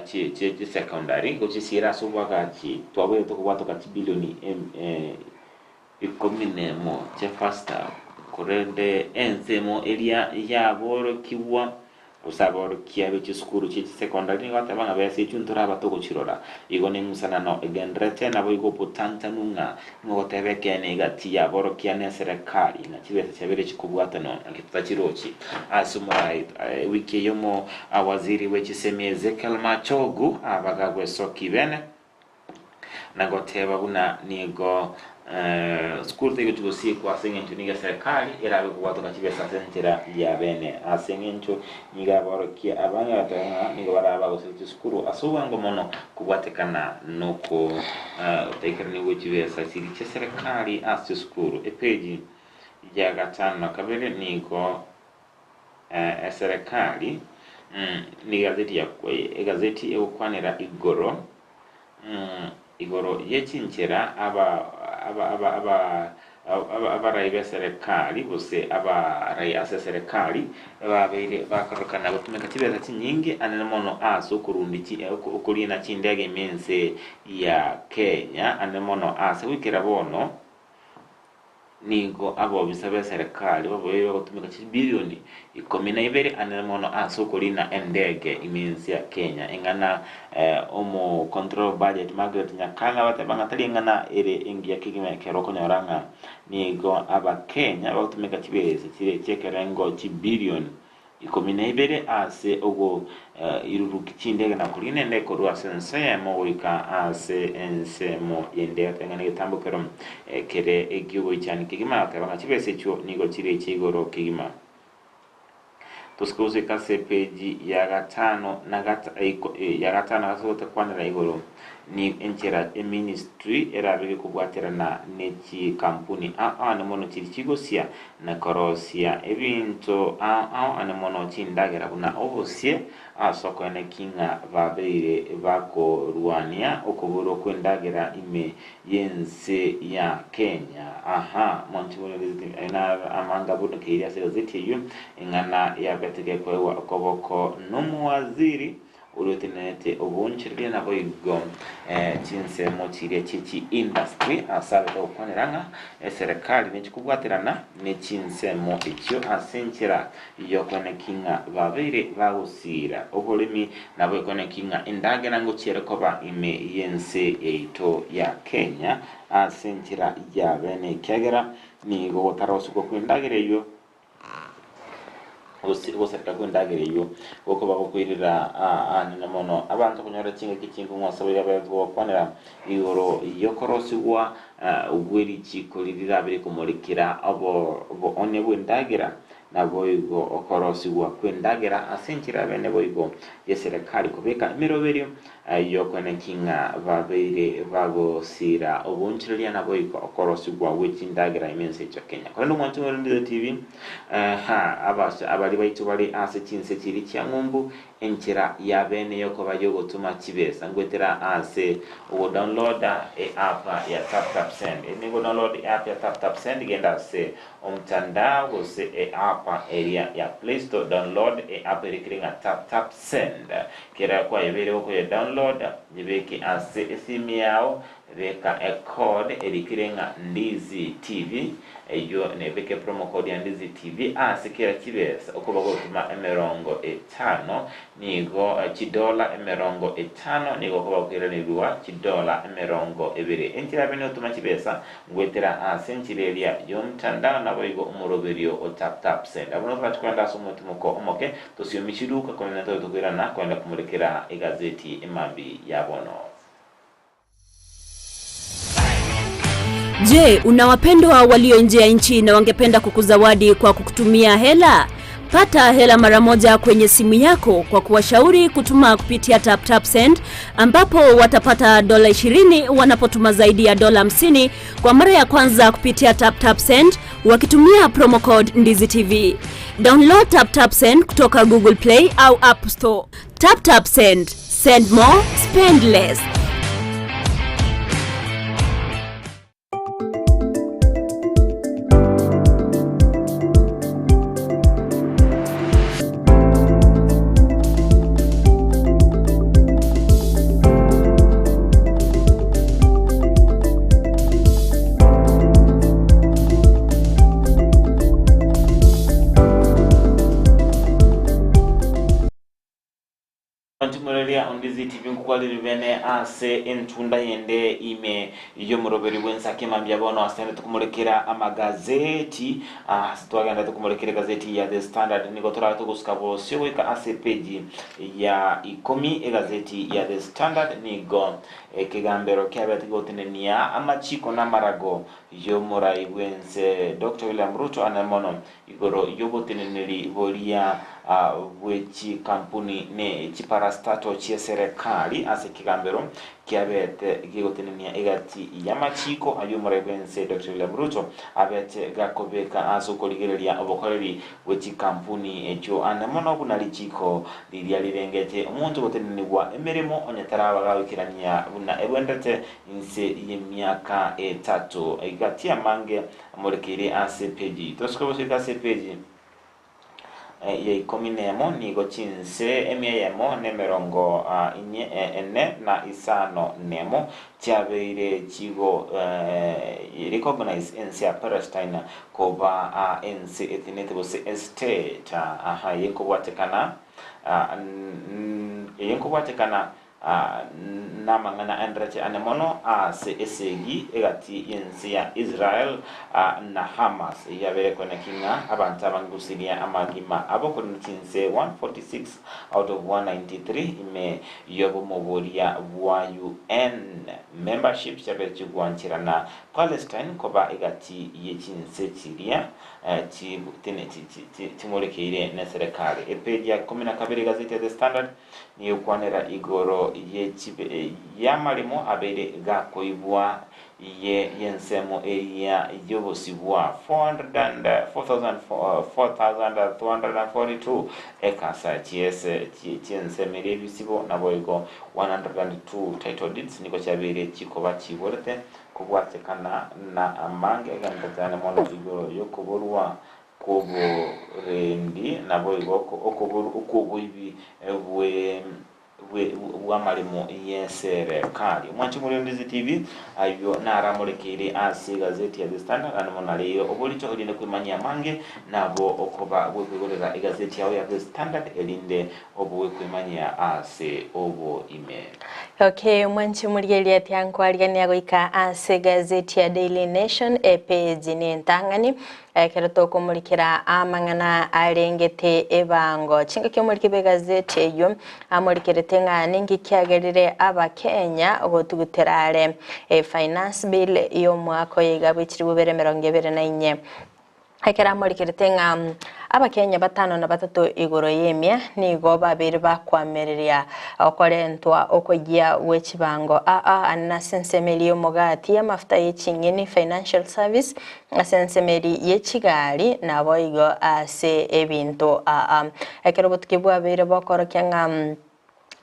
chie chisecondary gochisiira ase obwagachi twabeire tokobwatoka chibilioni ikomi nemo chia first term, korende ensemo eria yaborokigwa gose aborokia be chisukuru chie chisecondary nigo bateba ng'a besa echio ntoraba togochirora. Igo neng'usanano egendererete naboigo obotantanu ng'a nigo goteba ekeene egati yaborokia na eserekari ng'a chibesa chiabeire chikobwatanwa naki totachirochi. Ase omorai ewiki eye omo waziri bwe chisemi Ezekiel Machogu abagagwesoki bene na goteba buna nigo sukuru tegochi gosiekwa ase eng'encho nigo eserekari erabe kobwatoka chibesa ase enchera ya bene. Ase eng'encho nigo aborokia abange bagateba ng'a nigo barabe bagosieka chisukuru ase obwango mono kobwatekana noko gotaikerania gwe chibesa chiria chia eserekari ase chisukuru. Epeji ya gatano na kabere nigo Eserekari nigo egazeti ya egazeti egokwanera igoro igoro ye chinchera aba aba aba aba aba abarai b'eserekari gose abarai ase eserekari babeire bakorokana gotumeka chibesa chinyinge anene mono ase okorundi chi okorina chindege ime ense ya Kenya anene mono ase goikera bono. Nigo abobisa b'eserekari baboirwe gotumeka chibilioni 12 anene mono ase okorina endege ime ense ya Kenya. Eng'ana omo controller of budget Margaret Nyakang'a abateba ng'a tari eng'ana ere engiya kegima ekero okonyora ng'a nigo abakenya bagotumeka chibesa chire chi'ekerengo chibilioni 12 ase ogoirurukia chindege na korina ende korwa ase ense eyemo goika ase ensemo ende. Agateba ng'a negetambo kero kere eki'ogoichania kegima, agateba ng'a chibesa echio nigo chire echia igoro kegima. Tosike gosoika ase epeji ya gatano na gata ya gatano ase gotakwanera igoro ni enchera eministry erabe gekobwaterana ne chikampuni ao ao mono chiri chigosia na korosia ebinto ao ao ane mono chindagera buna obosie, ase okoeneki ng'a babeire bakorwania okoborwa kw'endagera ime y'ense ya Kenya. Aha, mwanche buna egazeti aye naro amanga buna keire ase egazeti eyio, eng'ana yabete gekoegwa okoboko nomowaziri Oria otenenerete oboonchoreria naboigo chinsemo chiria chie chi-industry ase abete gokwanera ng'a eserekari nechi kobwaterana ne chinsemo echio ase enchera y'okoeneki ng'a babeire bagosiira oboremi naboigo koeneki ng'a endagera ngochiere koba ime y'ense yaito ya Kenya ase enchera ya bene ekiagera nigo gotarosugwa kw'endagera eyio Gose ogosareka kw'endagera eyio gokoba gokoirera aanene mono abanto konyora chingaki chinkong'u ase boigo abaye gokwanera igoro y'okorosigwa gwe richiiko riria rirabe rikomorikera oboonia bw'endagera, naboigo okorosigwa kw'endagera ase enchera bene boigo y'eserekari kobeka emeroberio. Y'okoeneki ng'a babeire bagosiira oboonchoreria naboigo okorosigwa gwe chindagera ime ense ya Kenya. Korende omwancho bwe Ndile TV, ha, abari baito bare ase chinse chiria chia ng'umbu, enchera ya bene y'okoba y'ogotoma chibesa ngoetera ase ogodownloada eapp ya TapTapSend. Eri nigo download eapp ya TapTapSend, genda ase omtandao gose eapp eria ya Play Store, download eapp erikire ng'a TapTapSend. Kera kwayebeire gokoye-download, yebeke ase esimi yao, beka ecode erikire ng'a Ndizi TV, eyio nebeke promo code ya Ndizi TV ase kera chibesa okoba gotuma emerongo etano, nigo chidola emerongo etano nigo okoba okoiranerigwa chidola emerongo ebere. Enchera yabe notoma chibesa Ngoetera ase enchera eria y'omtandao naboigo omoroberio o tap tap send. Abwo nigo torache kogenda ase omotimoko omoke, tosiomi chiduka korende ntobe tokoirana kogenda komorekera egazeti emambia ya bono. Je, una wapendwa walio nje ya nchi na wangependa kukuzawadi kwa kukutumia hela? Pata hela mara moja kwenye simu yako kwa kuwashauri kutuma kupitia TapTapSend ambapo watapata dola 20 wanapotuma zaidi ya dola 50 kwa mara ya kwanza kupitia TapTapSend wakitumia promo code Ndizi TV. Download TapTapSend kutoka Google Play au App Store. TapTapSend. Send more, spend less. Nchimoreria ondizi TV nkokwarire bene ase entunda yende ime y'omoroberi bw'ensake mambia bono ase tende tokomorekera amagazeti ase twagenda tokomorekera egazeti ya The Standard nigo torabe togosuka bosio goika ase epeji ya ikomi egazeti ya The Standard nigo ekegambero kiabete gotenenia amachiko na amarago y'omorai bw'ense Dr. William Ruto ane mono Igoro y'oboteneneri boria bwe chikampuni ne chiparastato chi'eserekari ase ekegambero kiabete gegotenenia egati y'amachiiko ay'omorai bw'ense Doctor William Ruto abete gakobeka ase okorigereria obokoreri bwe chikampuni echio ande mono buna richiiko riria rirengete omonto gotenenigwa emeremo onye taraba gagoikerania buna ebwenerete inse y'emiaka etato. Gati amange Amorekeire ase epeji. Tosuke gosuika ase epeji ya ikomi nemo nigo chinse emia eyemo na emerongo inye ene na isano nemo chiabeire chigo recognize ense ya Palestine koba ense etinete gose estate aha eye nkobwatekana eye nkobwatekana Aa namang'ana endereche ane mono ase esegi egati y'ense ya Israel na Hamas, eyio yabeire koeneki ng'a abanto abange gosiria amagima abo korende chinse 146 out of 193 ime y'obomoboria bwa UN membership chiabeire chigwancherana Palestine koba egati ye chinse chiria chimorekeire neserekari. Epeji ya ikomi na kabere egazeti ya The Standard Nigokwanera igoro y'amaremo abeire gakoibwa y'ensemo eria y'obosibwa 4,242 ekasa chi'ensemo eria y'ebisibo, naboigo 102 title deeds nigo chiabeire chikoba chiborete kobwatekana na amange agendererete mono igoro y'okoborwa kw'oborendi, naboigo okw'oboibi bw'amaremo y'eserekari. Omwanchi omorembe TV, ayio naramorekeire ase egazeti ya The Standard, naende mono nareire oborito erinde kwemanyia amange, nabo okoba gwekoigorera egazeti yao ya The Standard erinde oboe kwemanyia ase oboime. Okay, omwanchi omorigereria tiankwarigania goika ase egazeti ya Daily Nation, epeji nentang'ani, Ekero tokomorikera amang'ana arengete ebango, chingaki omoriki bw'egazeti eyio amorikerete ng'a ninki kiagerire Abakenya gotugutera are e Finance Bill y'omwaka oyo iga bw'echiribu bibere emerongo ebere na inye. Ekero amorikerete ng'a Abakenya batano na batato igoro y'emia nigo babeire bakoamereria okorentwa okoyia gwe chibango aa ane ase ensemo eria y'omogati, amafuta ye ching'eni, financial service, ase ensemo eria ye chigari naboigo ase ebinto aa. Ekero obotuki bwabeire bokorokia ng'a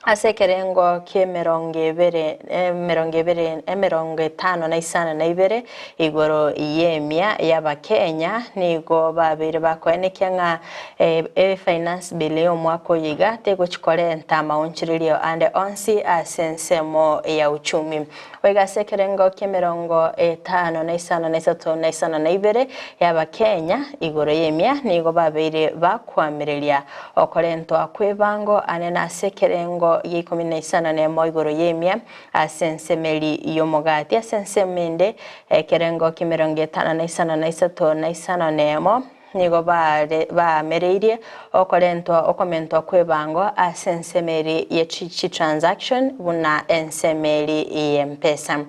Ase ekerengo ki'emerongo ebere, emerongo ebere, emerongo etano na isano na ibere, igoro y'emia y'Abakenya nigo babeire bakoenekia ng'a e-Finance Bill y'omwaka oyo iga tegochi korenta amaonchorerio ande onsi ase ensemo ya uchumi. Boigo ase ekerengo ki'emerongo etano na isano na isato na isano na ibere y'Abakenya igoro y'emia nigo babeire bakoamereria okorentwa kw'ebango ane nase ekerengo gia ikomi na isano nemo igoro y'emia ase ensemeri y'omogati ase ensemo ende ekerengo ki'emerongo etano na isano na isato na isano nemo Nigo baare baamereirie okorentwa okomentwa kw'ebango ase ensemo eri ye chitransaction buna ensemo eri y'M-Pesa.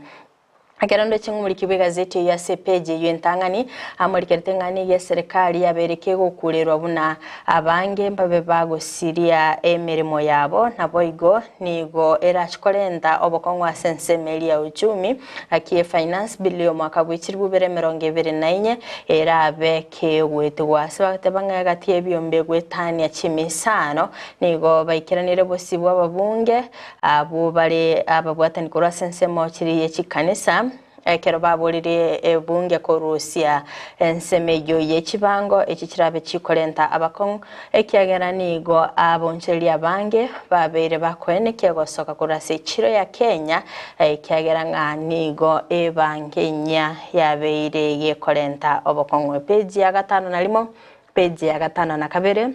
Ekero ndoche ng'omoriki bw'egazeti eyio ase epeji eyio entang'ani, amorikerete ng'a nigo eserekari yabeire kegokurerwa buna abange mbabe bagosiria emeremo yabo, naboigo nigo erache korenta obokong'u ase ensemo eri ya uchumi. Gaki efinance bill y'omwaka bwe chilifu ibere emerongo ebere na inye erabe kegoetigwa ase bagateba ng'a egati y'ebiombe goetania chimisano nigo baikeranire bosibwa ababunge abwo bare ababwatani korwa ase ensemo chiria ye chikanisa ekero baboririe ebunge korusia ensemo eyio ye chibango echi chirabe chikorenta abakong'u ekiagera nigo abonchoreria abange babeire bakoenekia gosoka korwa ase echiro ya Kenya ekiagera ng'a nigo ebango enyia yabeire gekorenta obokong'u. Epeji ya gatano na rimo, peji ya gatano na kabere.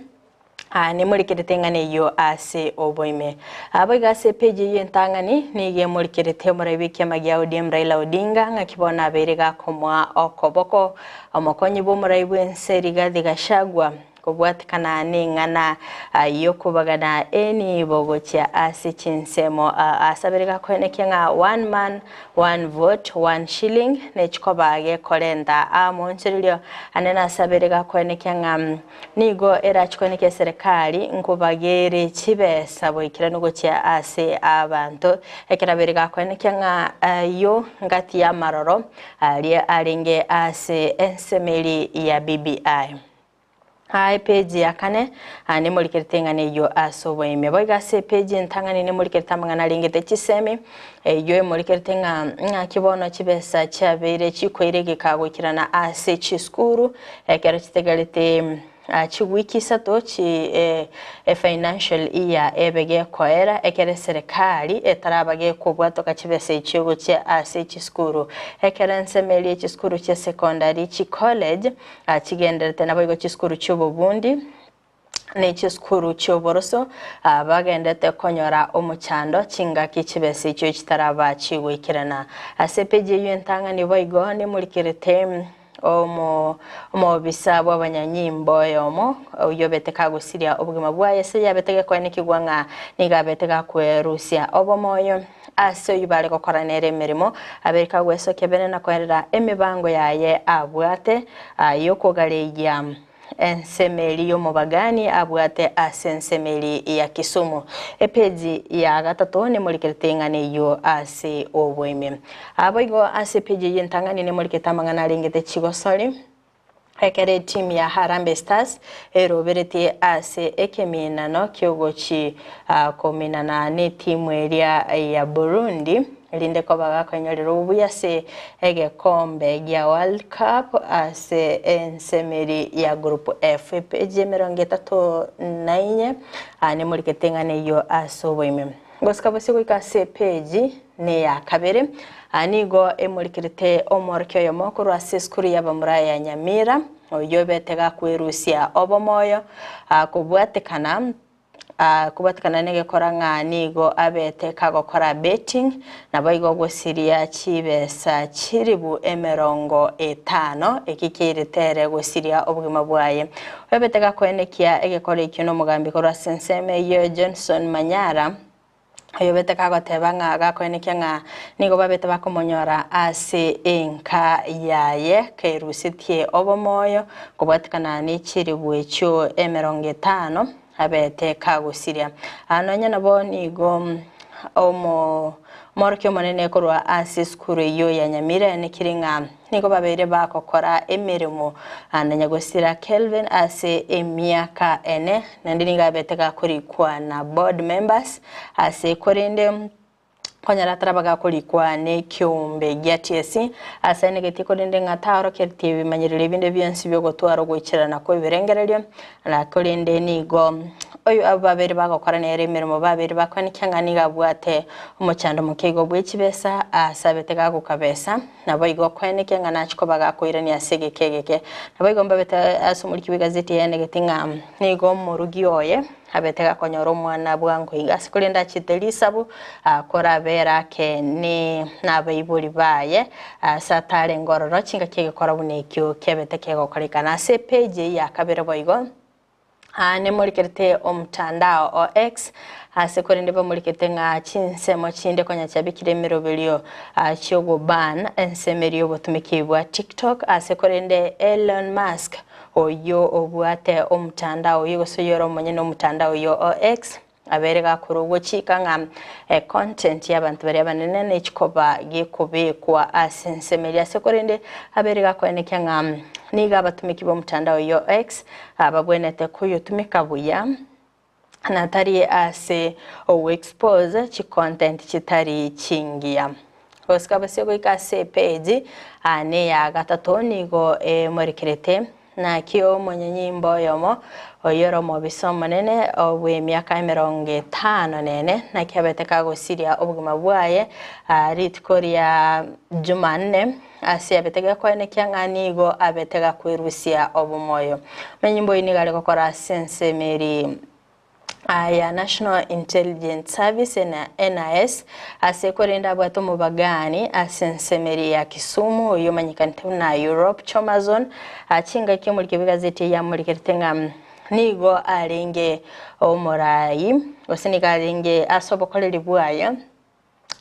Aa nemorikerete eng'ana eyio ase oboime. Boigo ase epeji eyio entang'ani nigo emorikerete omorai bw'ekiama gia ODM Raila Odinga ng'aki bono abeire gakomoa okoboko omokonyi bw'omorai bw'ense Rigathi Gachagua Kobwatikana neng'ana y'okobagana enibo gochia ase chinsemo ase abere gakoenekia ng'a one man, one vote, one shilling nechikoba gekorenta amonchorerio ane nase abere gakoenekia ng'a nigo erache koenekia eserekari nkobagere chibesa boikeranu gochia ase abanto ekero abere gakoenekia ng'a ayio ngati y'amaroro aria arenge ase ensemeri ya BBI. Aa epeji ya kane, aa nemorikerete eng'ana eyio ase oboime. Boigo ase epeji entang'ani nemorikerete amang'ana arengete chisemi, eyio emorikerete ng'a ng'aki bono chibesa chiabeire chikoira egeka goikerana ase chisukuru, ekero chitegerete chiwiki isato chi efinancial year ebe gekoera, ekero eserekari etaraba gekobwatoka chibesa echio gochia ase chisukuru. Ekero ensemo eria echisukuru chia secondary, chicollege, Chigenderete naboigo chisukuru chi'obobundi, ne chisukuru chi'oboroso, bagenderete konyora omochando chingaki chibesa echio chitaraba chigoikerana. Ase epeji eyio entang'ani boigo nemorikerete omo omobisa bw'abanyanyimbo oyomo oyio obete kagosiria obogima bwaye ase yabete gekoenekigwa ng'a nigo abete gakwerusia obomoyo. Ase oyio bare gokora nere emeremo, abeire kagwesokia bene na koerera emebango yaye abwate y'okogareria ensemo eria y'omobagani abwate ase ensemo eria ya Kisumu. Epeji ya gatato nemorikerete eng'ana eyio ase oboime. Boigo ase epeji eyio entang'ani nemorikete amang'ana arengete chigosori. Ekero etimu ya Harambee Stars eroberetie ase ekeminano kiogochi kominana netimu eria ya Burundi erinde koba gakoinyorera obuya ase egekombe gia World Cup ase ensemeri ya Group F. Epeji emerongo etato na inye nemorikete eng'ana eyio ase oboime. Gosika bosio goika ase epeji neya kabere. Aa nigo emorikerete omworokia oyomo korwa ase esukuru y'abamura ya Nyamira, oyio obete gakwerusia obomoyo kobwatekana kobwatekana negekora ng'a nigo abete kagokora betting, naboigo gosiria chibesa chilifu emerongo etano, eki kiairete ere gosiria obogima bwaye. Oyobete gakoenekia egekora ekio nomogambi korwa ase ensemo eyio Johnson Manyara. Oyobete kagoteba ng'a gakoenekia ng'a nigo babete bakomonyora ase enka yaye kerusetie obomoyo kobwatikana ne chilifu echio emerongo etano abete kagosiria. Aa nonya nabo nigo omo omworokia omonene korwa ase esukuru eyio ya Nyamira aenekire ng'a nigo babeire bagokora emeremo na nyagosira Kelvin ase emiaka ene naende nigo abete gakorikwa na board members ase korende konyora ataraba gakorikwa nekeombe gia TSC ase aenegetie korende ng'a taorokeretie ebimanyererio binde bionsi biogotwara ogoicherana kw'ebirengererio na korende nigo oyo abwo babere bagokora nere emeremo babere bakoenekia ng'a nigo abwate omochando moke igo bwe chibesa ase abete gagokabesa. Naboigo koenekia ng'a nachie koba gakoirania ase egeka egeke. Naboigo mbabete ase omoriki bw'egazeti yaenegeti ng'a nigo omorugi oye abete gakonyora omwana bwango iga ase korende achete risabu korabera ake ne nabaibori baye ase atarenge ororo chingaki egekora buna ekio kiabete kegokorekana. Ase epage eyio ya kabere boigo. Aa nemorikerete omotandao o X ase korende bamorikete ng'a chinsemo chinde konya chiabekire emeroberio chiogoban ensemo eria y'obotumiki bwa TikTok ase korende Elon Musk oyio obwate omotandao oyio gose oyio ore omonyene omotandao oyio o X Abeire gakorwa ogochika ng'a econtent y'abanto baria abanene nechikoba gekobekwa ase ensemo eria ase korende abeire gakoenekia ng'a nigo abatumiki b'omotandao oyio X babwenerete koyotumeka buya na tari ase ogoexpose chicontent chitari chingiya. Gosika bosio goika ase epage neya gatato nigo emorekerete Naki omonyanyimbo oyomo, oyore omobisa omonene bw'emiaka emerongo etano nene, naki abete kagosiria obogima bwaye rituko ria Jumanne, ase abete gekoenekia ng'a nigo abete gakwerusia obomoyo. Omonyanyimbo oyio nigo are gokora ase ensemo eria ya National Intelligence Service, NIS, ase korende abwate omobagaani ase ensemo eria ya Kisumu oyio omanyekanete buna Europe Chomazon. Chingaki omoriki bw'egazeti eye amorikerete ng'a nigo arenge omorai gose nigo arenge ase obokoreri bwaye.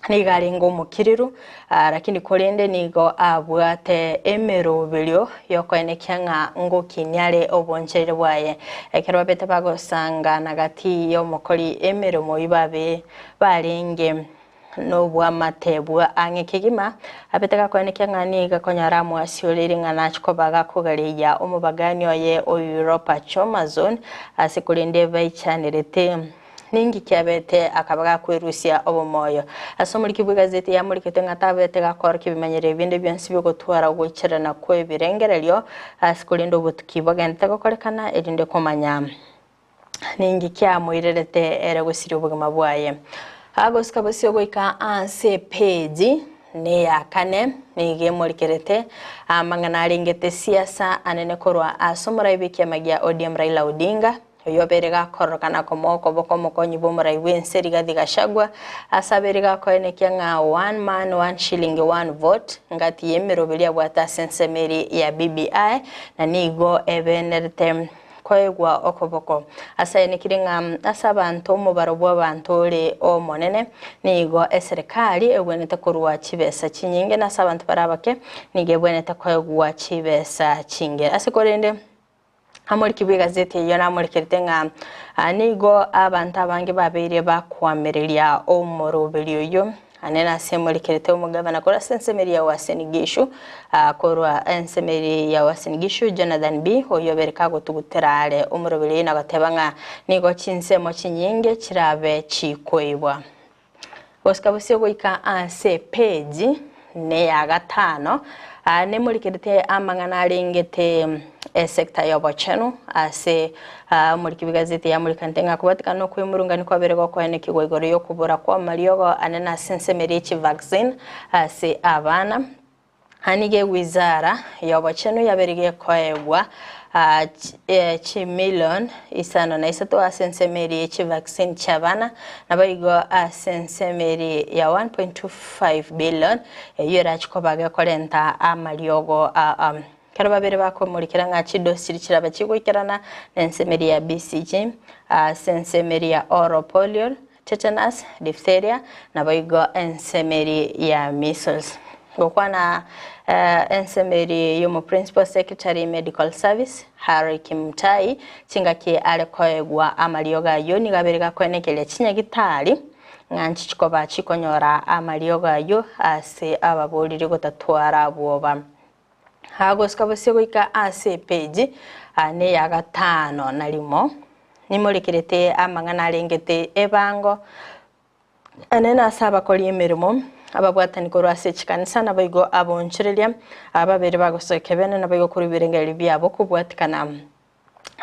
Nigo arenge omokiriru, lakini korende nigo abwate emeroberio y'okoenekia ng'a ngokinia are obonchereri bwaye. Ekero babete bagosangana gati y'omokori emeremo oyio babe barenge nobwamate bwa ang'e kegima, abete gakoenekia ng'a nigo akonyora amwasioreire ng'a nachie koba gakogareia omobagani oye o Europa Chomazon ase korende baichanerete. Ninki kiabete akaba gakwerusia obomoyo? Ase omoriki bw'egazeti yamorikete ng'a tabete gakorokia ebimanyererio binde bionsi bi'ogotwara ogoicherana kw'ebirengererio ase korende obotuki bogendete gokorekana erinde komanya ninki kiamoirerete ere gosiria obogima bwaye. Agosika bosio goika ase epeji neya kane nigo emorikerete amang'ana arengete siasa anene korwa ase omorai bw'ekiama gia ODM Raila Odinga Oyio obeire gakororokana komoa okoboko omokonyi bw'omorai bw'ense Rigathi Gachagua, ase abeire gakoenekia ng'a one man one shilling one vote ngati y'emeroberio abwate ase ensemo eria ya BBI na nigo ebenerete koegwa okoboko. Ase aenekire ng'a ase abanto omobaro bw'abanto ore omonene nigo eserekari egwenerete korua chibesa chinyinge na ase abanto bare abake nigo ebwenerete koegwa chibesa chinge. Ase korende. Amoriki bw'egazeti eyio namorekerete ng'a nigo abanto abange babeire bakoamereria omoroberio oyio, ane nase emorekerete omogavana korwa ase ensemo eria ya Uasin Gishu, korwa ensemo eria ya Uasin Gishu Jonathan Bii, oyio obere kagotugutera are omoroberio oyio na goteba ng'a nigo chinsemo chinyinge chirabe chikoibwa. Gosika bosio goika ase epeji neya gatano, nemorikerete amang'ana arengete esecta y'obochenu ase omoriki bw'egazeti yamorikanete ng'a kobatikana nokwemurungania kwabere gokoenekigwa igoro y'okobora kw'amariogo anene ase ensemo eria y'echivaccine ase abana. Nigo ewizara y'obochenu yabeire gekoegwa chimilion isano na isato ase ensemo eria ye chivaccine chi'abana, naboigo ase ensemo eria ya 1.25 billion eyio erache koba gekorenta amariogo ekero babere bakomorikera ng'a chidosi chiria chirabe chigoikerana na ensemo eria ya BCG ase ensemo eria ya oral polio. tetanus, diphtheria, naboigo ensemeri ya measles. Gokwana ensemeri y'omoprincipal secretary medical service Harry Kimutai chingaki are koegwa amariogo ayio nigo abere gakoenekeria chinyagitari ng'a nchichikoba chikonyora amariogo ayio ase ababoriri gotatwara bwoba. Agosika bosio goika ase epeji neya gatano na rimo, nimorekerete amang'ana arengete ebango enene ase abakori emeremo, ababwatani korwa ase chikanisa, naboigo abonchoreria ababere bagosoa ekebene, naboigo korwa ebirengererio biabo kobwatikana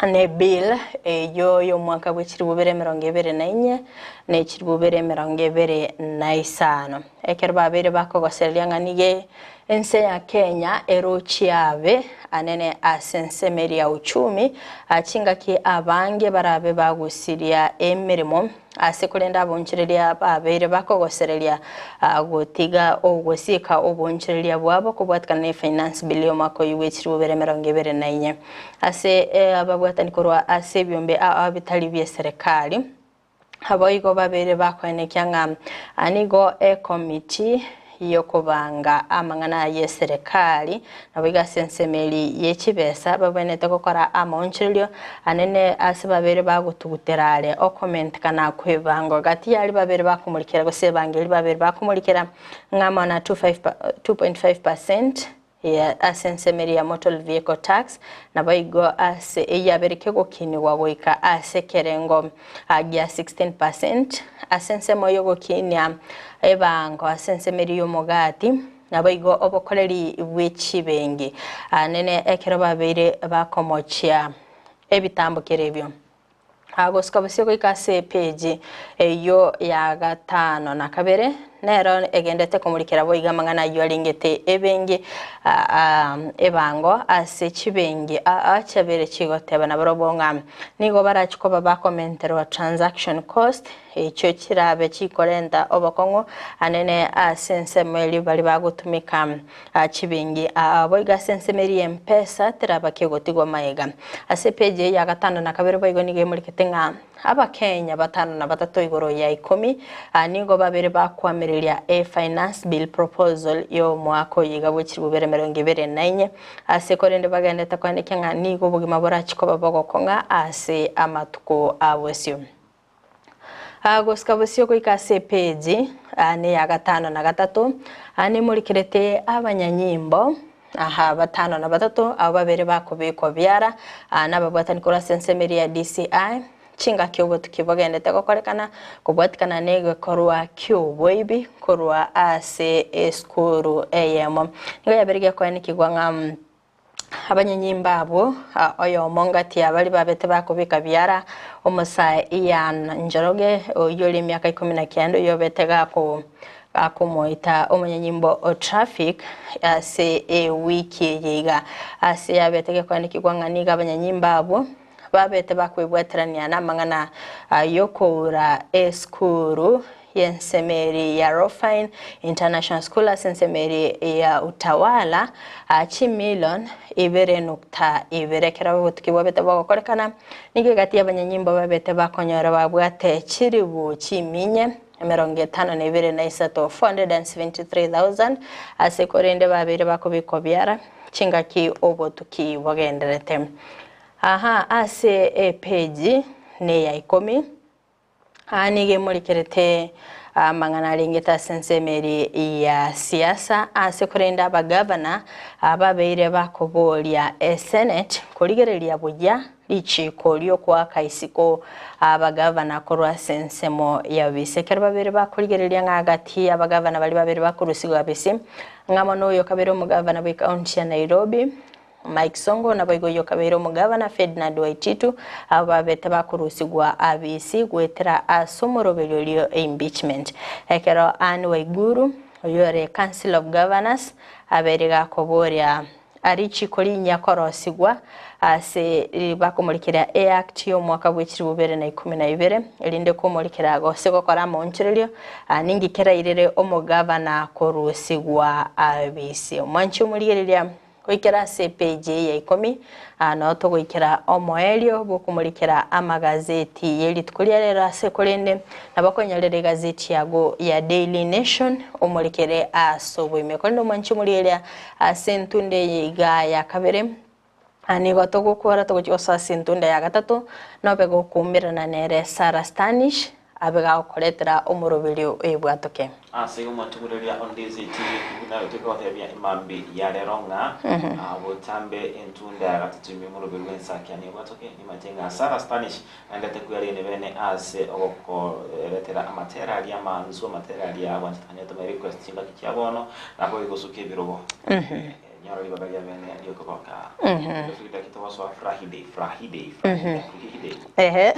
ne bill eyio y'omwaka bwe chilifu bibere emerongo ebere na inye, ne chilifu bibere emerongo ebere na isano. Ekero babeire bakogosereria ng'a nigo ense ya Kenya erochie abe anene ase ensemo eria ya uchumi, chingaki abange barabe bagusiria emeremo ase korende abonchoreria babeire bakogosereria gotiga ogosieka obonchoreria bwabo kobwatikana ne Finance Bill y'omwaka oyio bwe chilifu bibere emerongo ebere na inye. Ase ababwatani korwa ase ebiombe ao bitari bie serekari, Naboigo babere bakoenekia ng'a nigo ekomiti y'okobanga amang'ana y'eserekari, naboigo ase ensemo eria ye chibesa babwenerete gokora amaonchorerio anene ase babere bagotugutera are okomentekana kw'ebango gati y'aria babere bakomorikera gose ebango eria babere bakomorikera ng'a amo na 2.5 percent Ase ensemo eria ya Motor Vehicle Tax, naboigo ase eyabere kegokinigwa goika ase ekerengo gia 16 percent, ase ensemo y'ogokinia ebango ase ensemo eria y'omogati, naboigo obokoreri bwe chibengi nene ekero babeire bakomochia ebitambokero ebio. Gosuka bosio goika ase epeji eyio ya gatano na kabere, nero egendete komorikera boigo amang'ana ayio arengete ebengi ebango ase chibengi aa chiabere chigoteba nabarobwo ng'a nigo barachi koba bakomenterwa transaction cost echio chirabe chikorenta obokong'u anene ase ensemo eria baria bagotumeka Chibengi aa boigo ase ensemo eria y'Empesa teraba kegotigwa magega. Ase epeji eye ya gatano na kabere boigo nigo emorikete ng'a Abakenya batano na batato igoro ya ikomi nigo babere bakoamereria e Finance Bill Proposal y'omwaka oyo iga bwe chilifu bibere emerongo ebere na inye ase korende bagenderete koenekia ng'a nigo obogima borachi koba bogokong'a ase amatuko a bosio. Gosika bosio goika ase epeji neya gatano na gatato, nemorikerete abanyanyimbo aha batano na batato, abwo babere bakobekwa biara, nababwatani korwa ase ensemo eria ya DCI, chingaki obotuki bogendete gokorekana kobwatikana negekorwa ki'oboibi korwa ase esukuru eyemo. Nigo yabeire gekoenikigwa ng'a Abanyenyimba abwo, oyomo ngati ya baria babete bakobeka biara, omosae Ian Njoroge, oyio ore emiaka ikomi na kianda, oyio obete gakomoita omonyanyimbo o traffic ase ewiki eye iga. Ase yabete gekoanekigwa ng'a nigo abanyanyimba abwo babete bakwebwaterania namang'ana y'okoura esukuru y'ensemeri ya Rofine International School ase ensemeri ya Utawala chimilion ibere nukta ibere. Ekero obotuki bwabete bogokorekana, nigo egati y'abanyanyimbo babete bakonyora babwate chiribu chiminye emerongo etano na ibere na isato, 473,000, ase korende babeire bakobekwa biara chingaki obotuki bogenderete. Aha ase epeji neya ikomi, aa nigo emorikerete amang'ana arengete ase ensemo eri ya siasa ase korende abagavana ababeire bakoboria esenate korigereria buya richiko riokoaka isiko abagavana korwa ase ensemo ya bisi. Ekero babere bakorigereria ng'a gati abagavana baria babere bakorusigwa bisi ng'a mono oyo kabere omogavana bwe ekaunti ya Nairobi Mike Sonko naboigo oyio okabeire omogavana Ferdinand Waititu, abwo babete bakorusigwa abisi goetera ase omoroberio oria o impeachment. Ekero Anne Waiguru oyio ore Council of Governors abeire gakoboria richiko rinyia korosigwa ase bakomorikera Act y'omwaka bwe chilifu bibere na ikomi na ibere erinde komorikera gose gokora amaonchorerio ninki kerairere omogavana korusigwa abisi. Omwanchi omorigereria. Goikera ase epeji eye ya ikomi, aa nao togoikera omoerio bw'okomorikera amagazeti ye rituko ria rero ase korende nabo okonyorera egazeti yago ya Daily Nation omorikere ase oboime. Korende omwanchi omorieria ase entunda eye iga ya kabere, aa nigo togokora togochia gosoa ase entunda ya gatato, nobe gokoumerana nere Sarah Stanish Abe gagokoretera omoroberio oebwatoke. Ase igo mwantugureria onde esegi buna tokogotebia emambia ya rero ng'a botambe entunda ya gatato ime omoroberio bw'ensakia nebwatoke. Nimanyete ng'a Sarah Stanish naendete kweriani bene ase ogokoretera amatera aria amansu, amatera aria agwanchete onye toma request chingaki chia bono nabo igosuka ebirogo. Nyora ribaga ria bene riokogoka. Tosuki togosoa Friday, Friday, Friday, Friday. Ehe.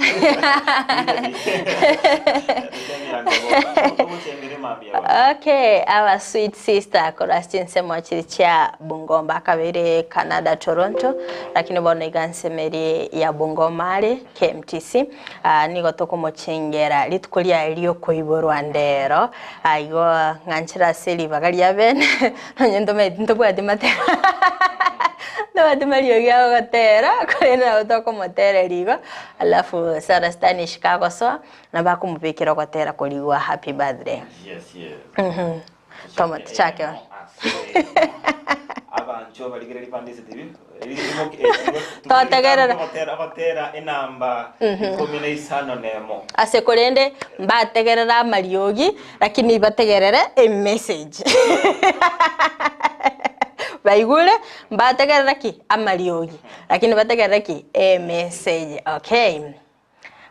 Okay, our sweet sister korwa ase chinsemo chiri chia Bungoma akabeire Canada Toronto lakini bono iga nsemeri ya Bungoma are KMTC. Ah, nigo tokomochengera rituko riaye riokoiborwa ndero. Ah, igo ng'anchera ase ribaga ria bene nonye ntomanyeti ntobwati matera ntobwati mariogi agogotera korende nabo tokomotereria igo alafu Sarah Stanish kagosoa nabo akomobekera ogotera korigwa happy birthday. Yes, yes. Tomo tichake bono. Abanchwa barigereria Pandisi TV. Totegerera. Ogotera enamba 15. Ase korende mbategerere amariogi lakini bategerere emessage. Baigure mbategerere ki? Amariogi lakini bategerere ki? Emessage. Okay.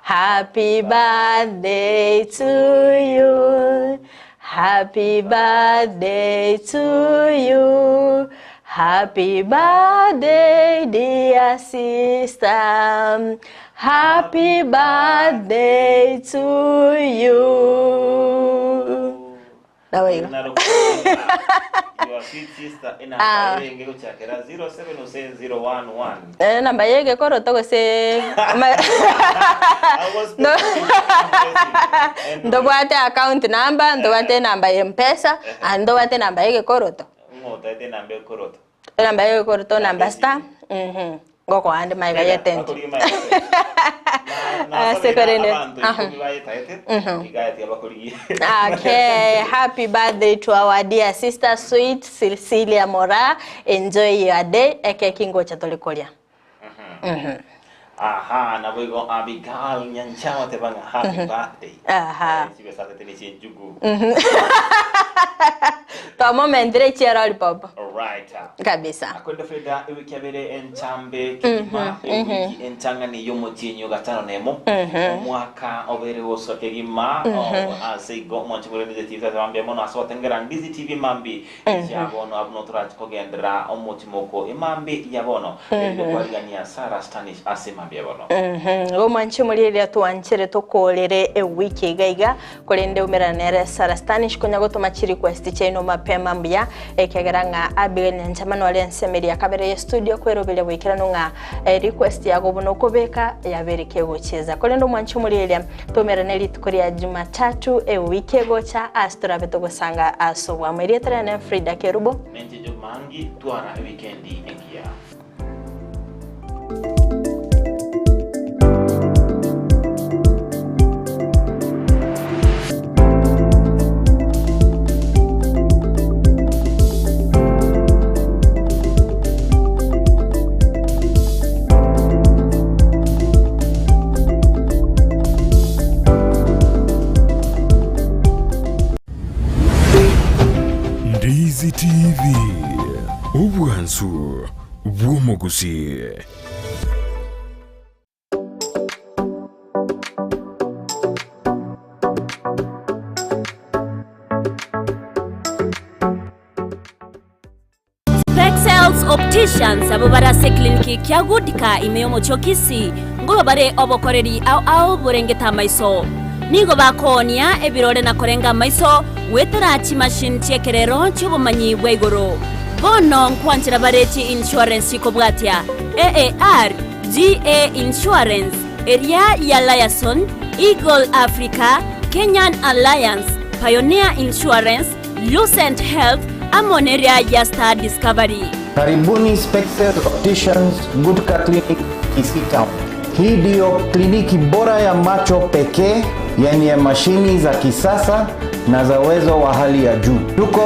Happy birthday to you. Happy birthday to you. Happy birthday, dear sister. Happy birthday to you. Nabo igo. Your sweet sister Ah. enamba erenge gochakera 070011. Eh, namba yegekoroto gose ama- No- ndobwate account number ndobwate enamba ya mpesa ah, ndobwate enamba yegekoroto Ng'otaete enamba ekoroto. enamba yegekoroto namba star mhm ngokoa ande magega ya tent Ase korende aha. Okay, happy birthday to our dear sister sweet Cecilia Mora. Enjoy your day. Ekeki ngocha tore koria. Aha, nabo igo Abigail Nyanchama teba ng'a happy birthday. Aha. Chibesa atete ne chinjugu. Twamomentire chia lollipop. Alright. Kabisa. Akwende Frida ewiki abere enchambe kegima ewiki entang'ani y'omotienyi o gatano nemo omwaka obere gosoa kegima o, ase igo omwanchi bore Ndizi TV tata mambia mono ase gotengera Ndizi TV mambi ya bono abwo notorachi kogenderera omotimoko emambi ya bono erinde kwarigania Sarah Stanish ase emambi ya bono. Igo omwanchi omoria riria twanchere tokoorere ewiki iga iga Korende umerana nere Sarah Stanish konya gotoma chirequest chiaino mapema mbuya ekiagera ng'a Abigail Nyanchama are ensemo eria ya kabere ye studio kweroberia boikeranu ng'a request yago buna okobeka yabeire kegochieza. Korende omwanchi omorieria toumerane rituko ria Jumatatu ewiki egocha ase torabe togosanga ase obwamo. Erieta riane Frida Kerubo. Nenche Job Mangi, twara ewikendi engiya. Ndizi TV, obwansu bw'omogusi. Spexels Opticians abwo bare ase eclinic kia Goodka ime y'omochie o Kisii nkorwa bare obokoreri ao ao borengete amaiso. Nigo bakoonia ebirore na korenga amaiso goetera chimachine chi'ekerero chi'obomanyi bwa igoro. Bono nkwanchera bare chi-insurance chikobwatia AAR, GA Insurance, eria ya Liaison, Eagle Africa, Kenyan Alliance, Pioneer Insurance, Lucent Health, amo neria ya Star Discovery. Karibuni Spectre Opticians Gutka Clinic Kisii Town. Hii ndiyo kliniki bora ya macho pekee yenye mashini za kisasa na za uwezo wa hali ya juu. Tuko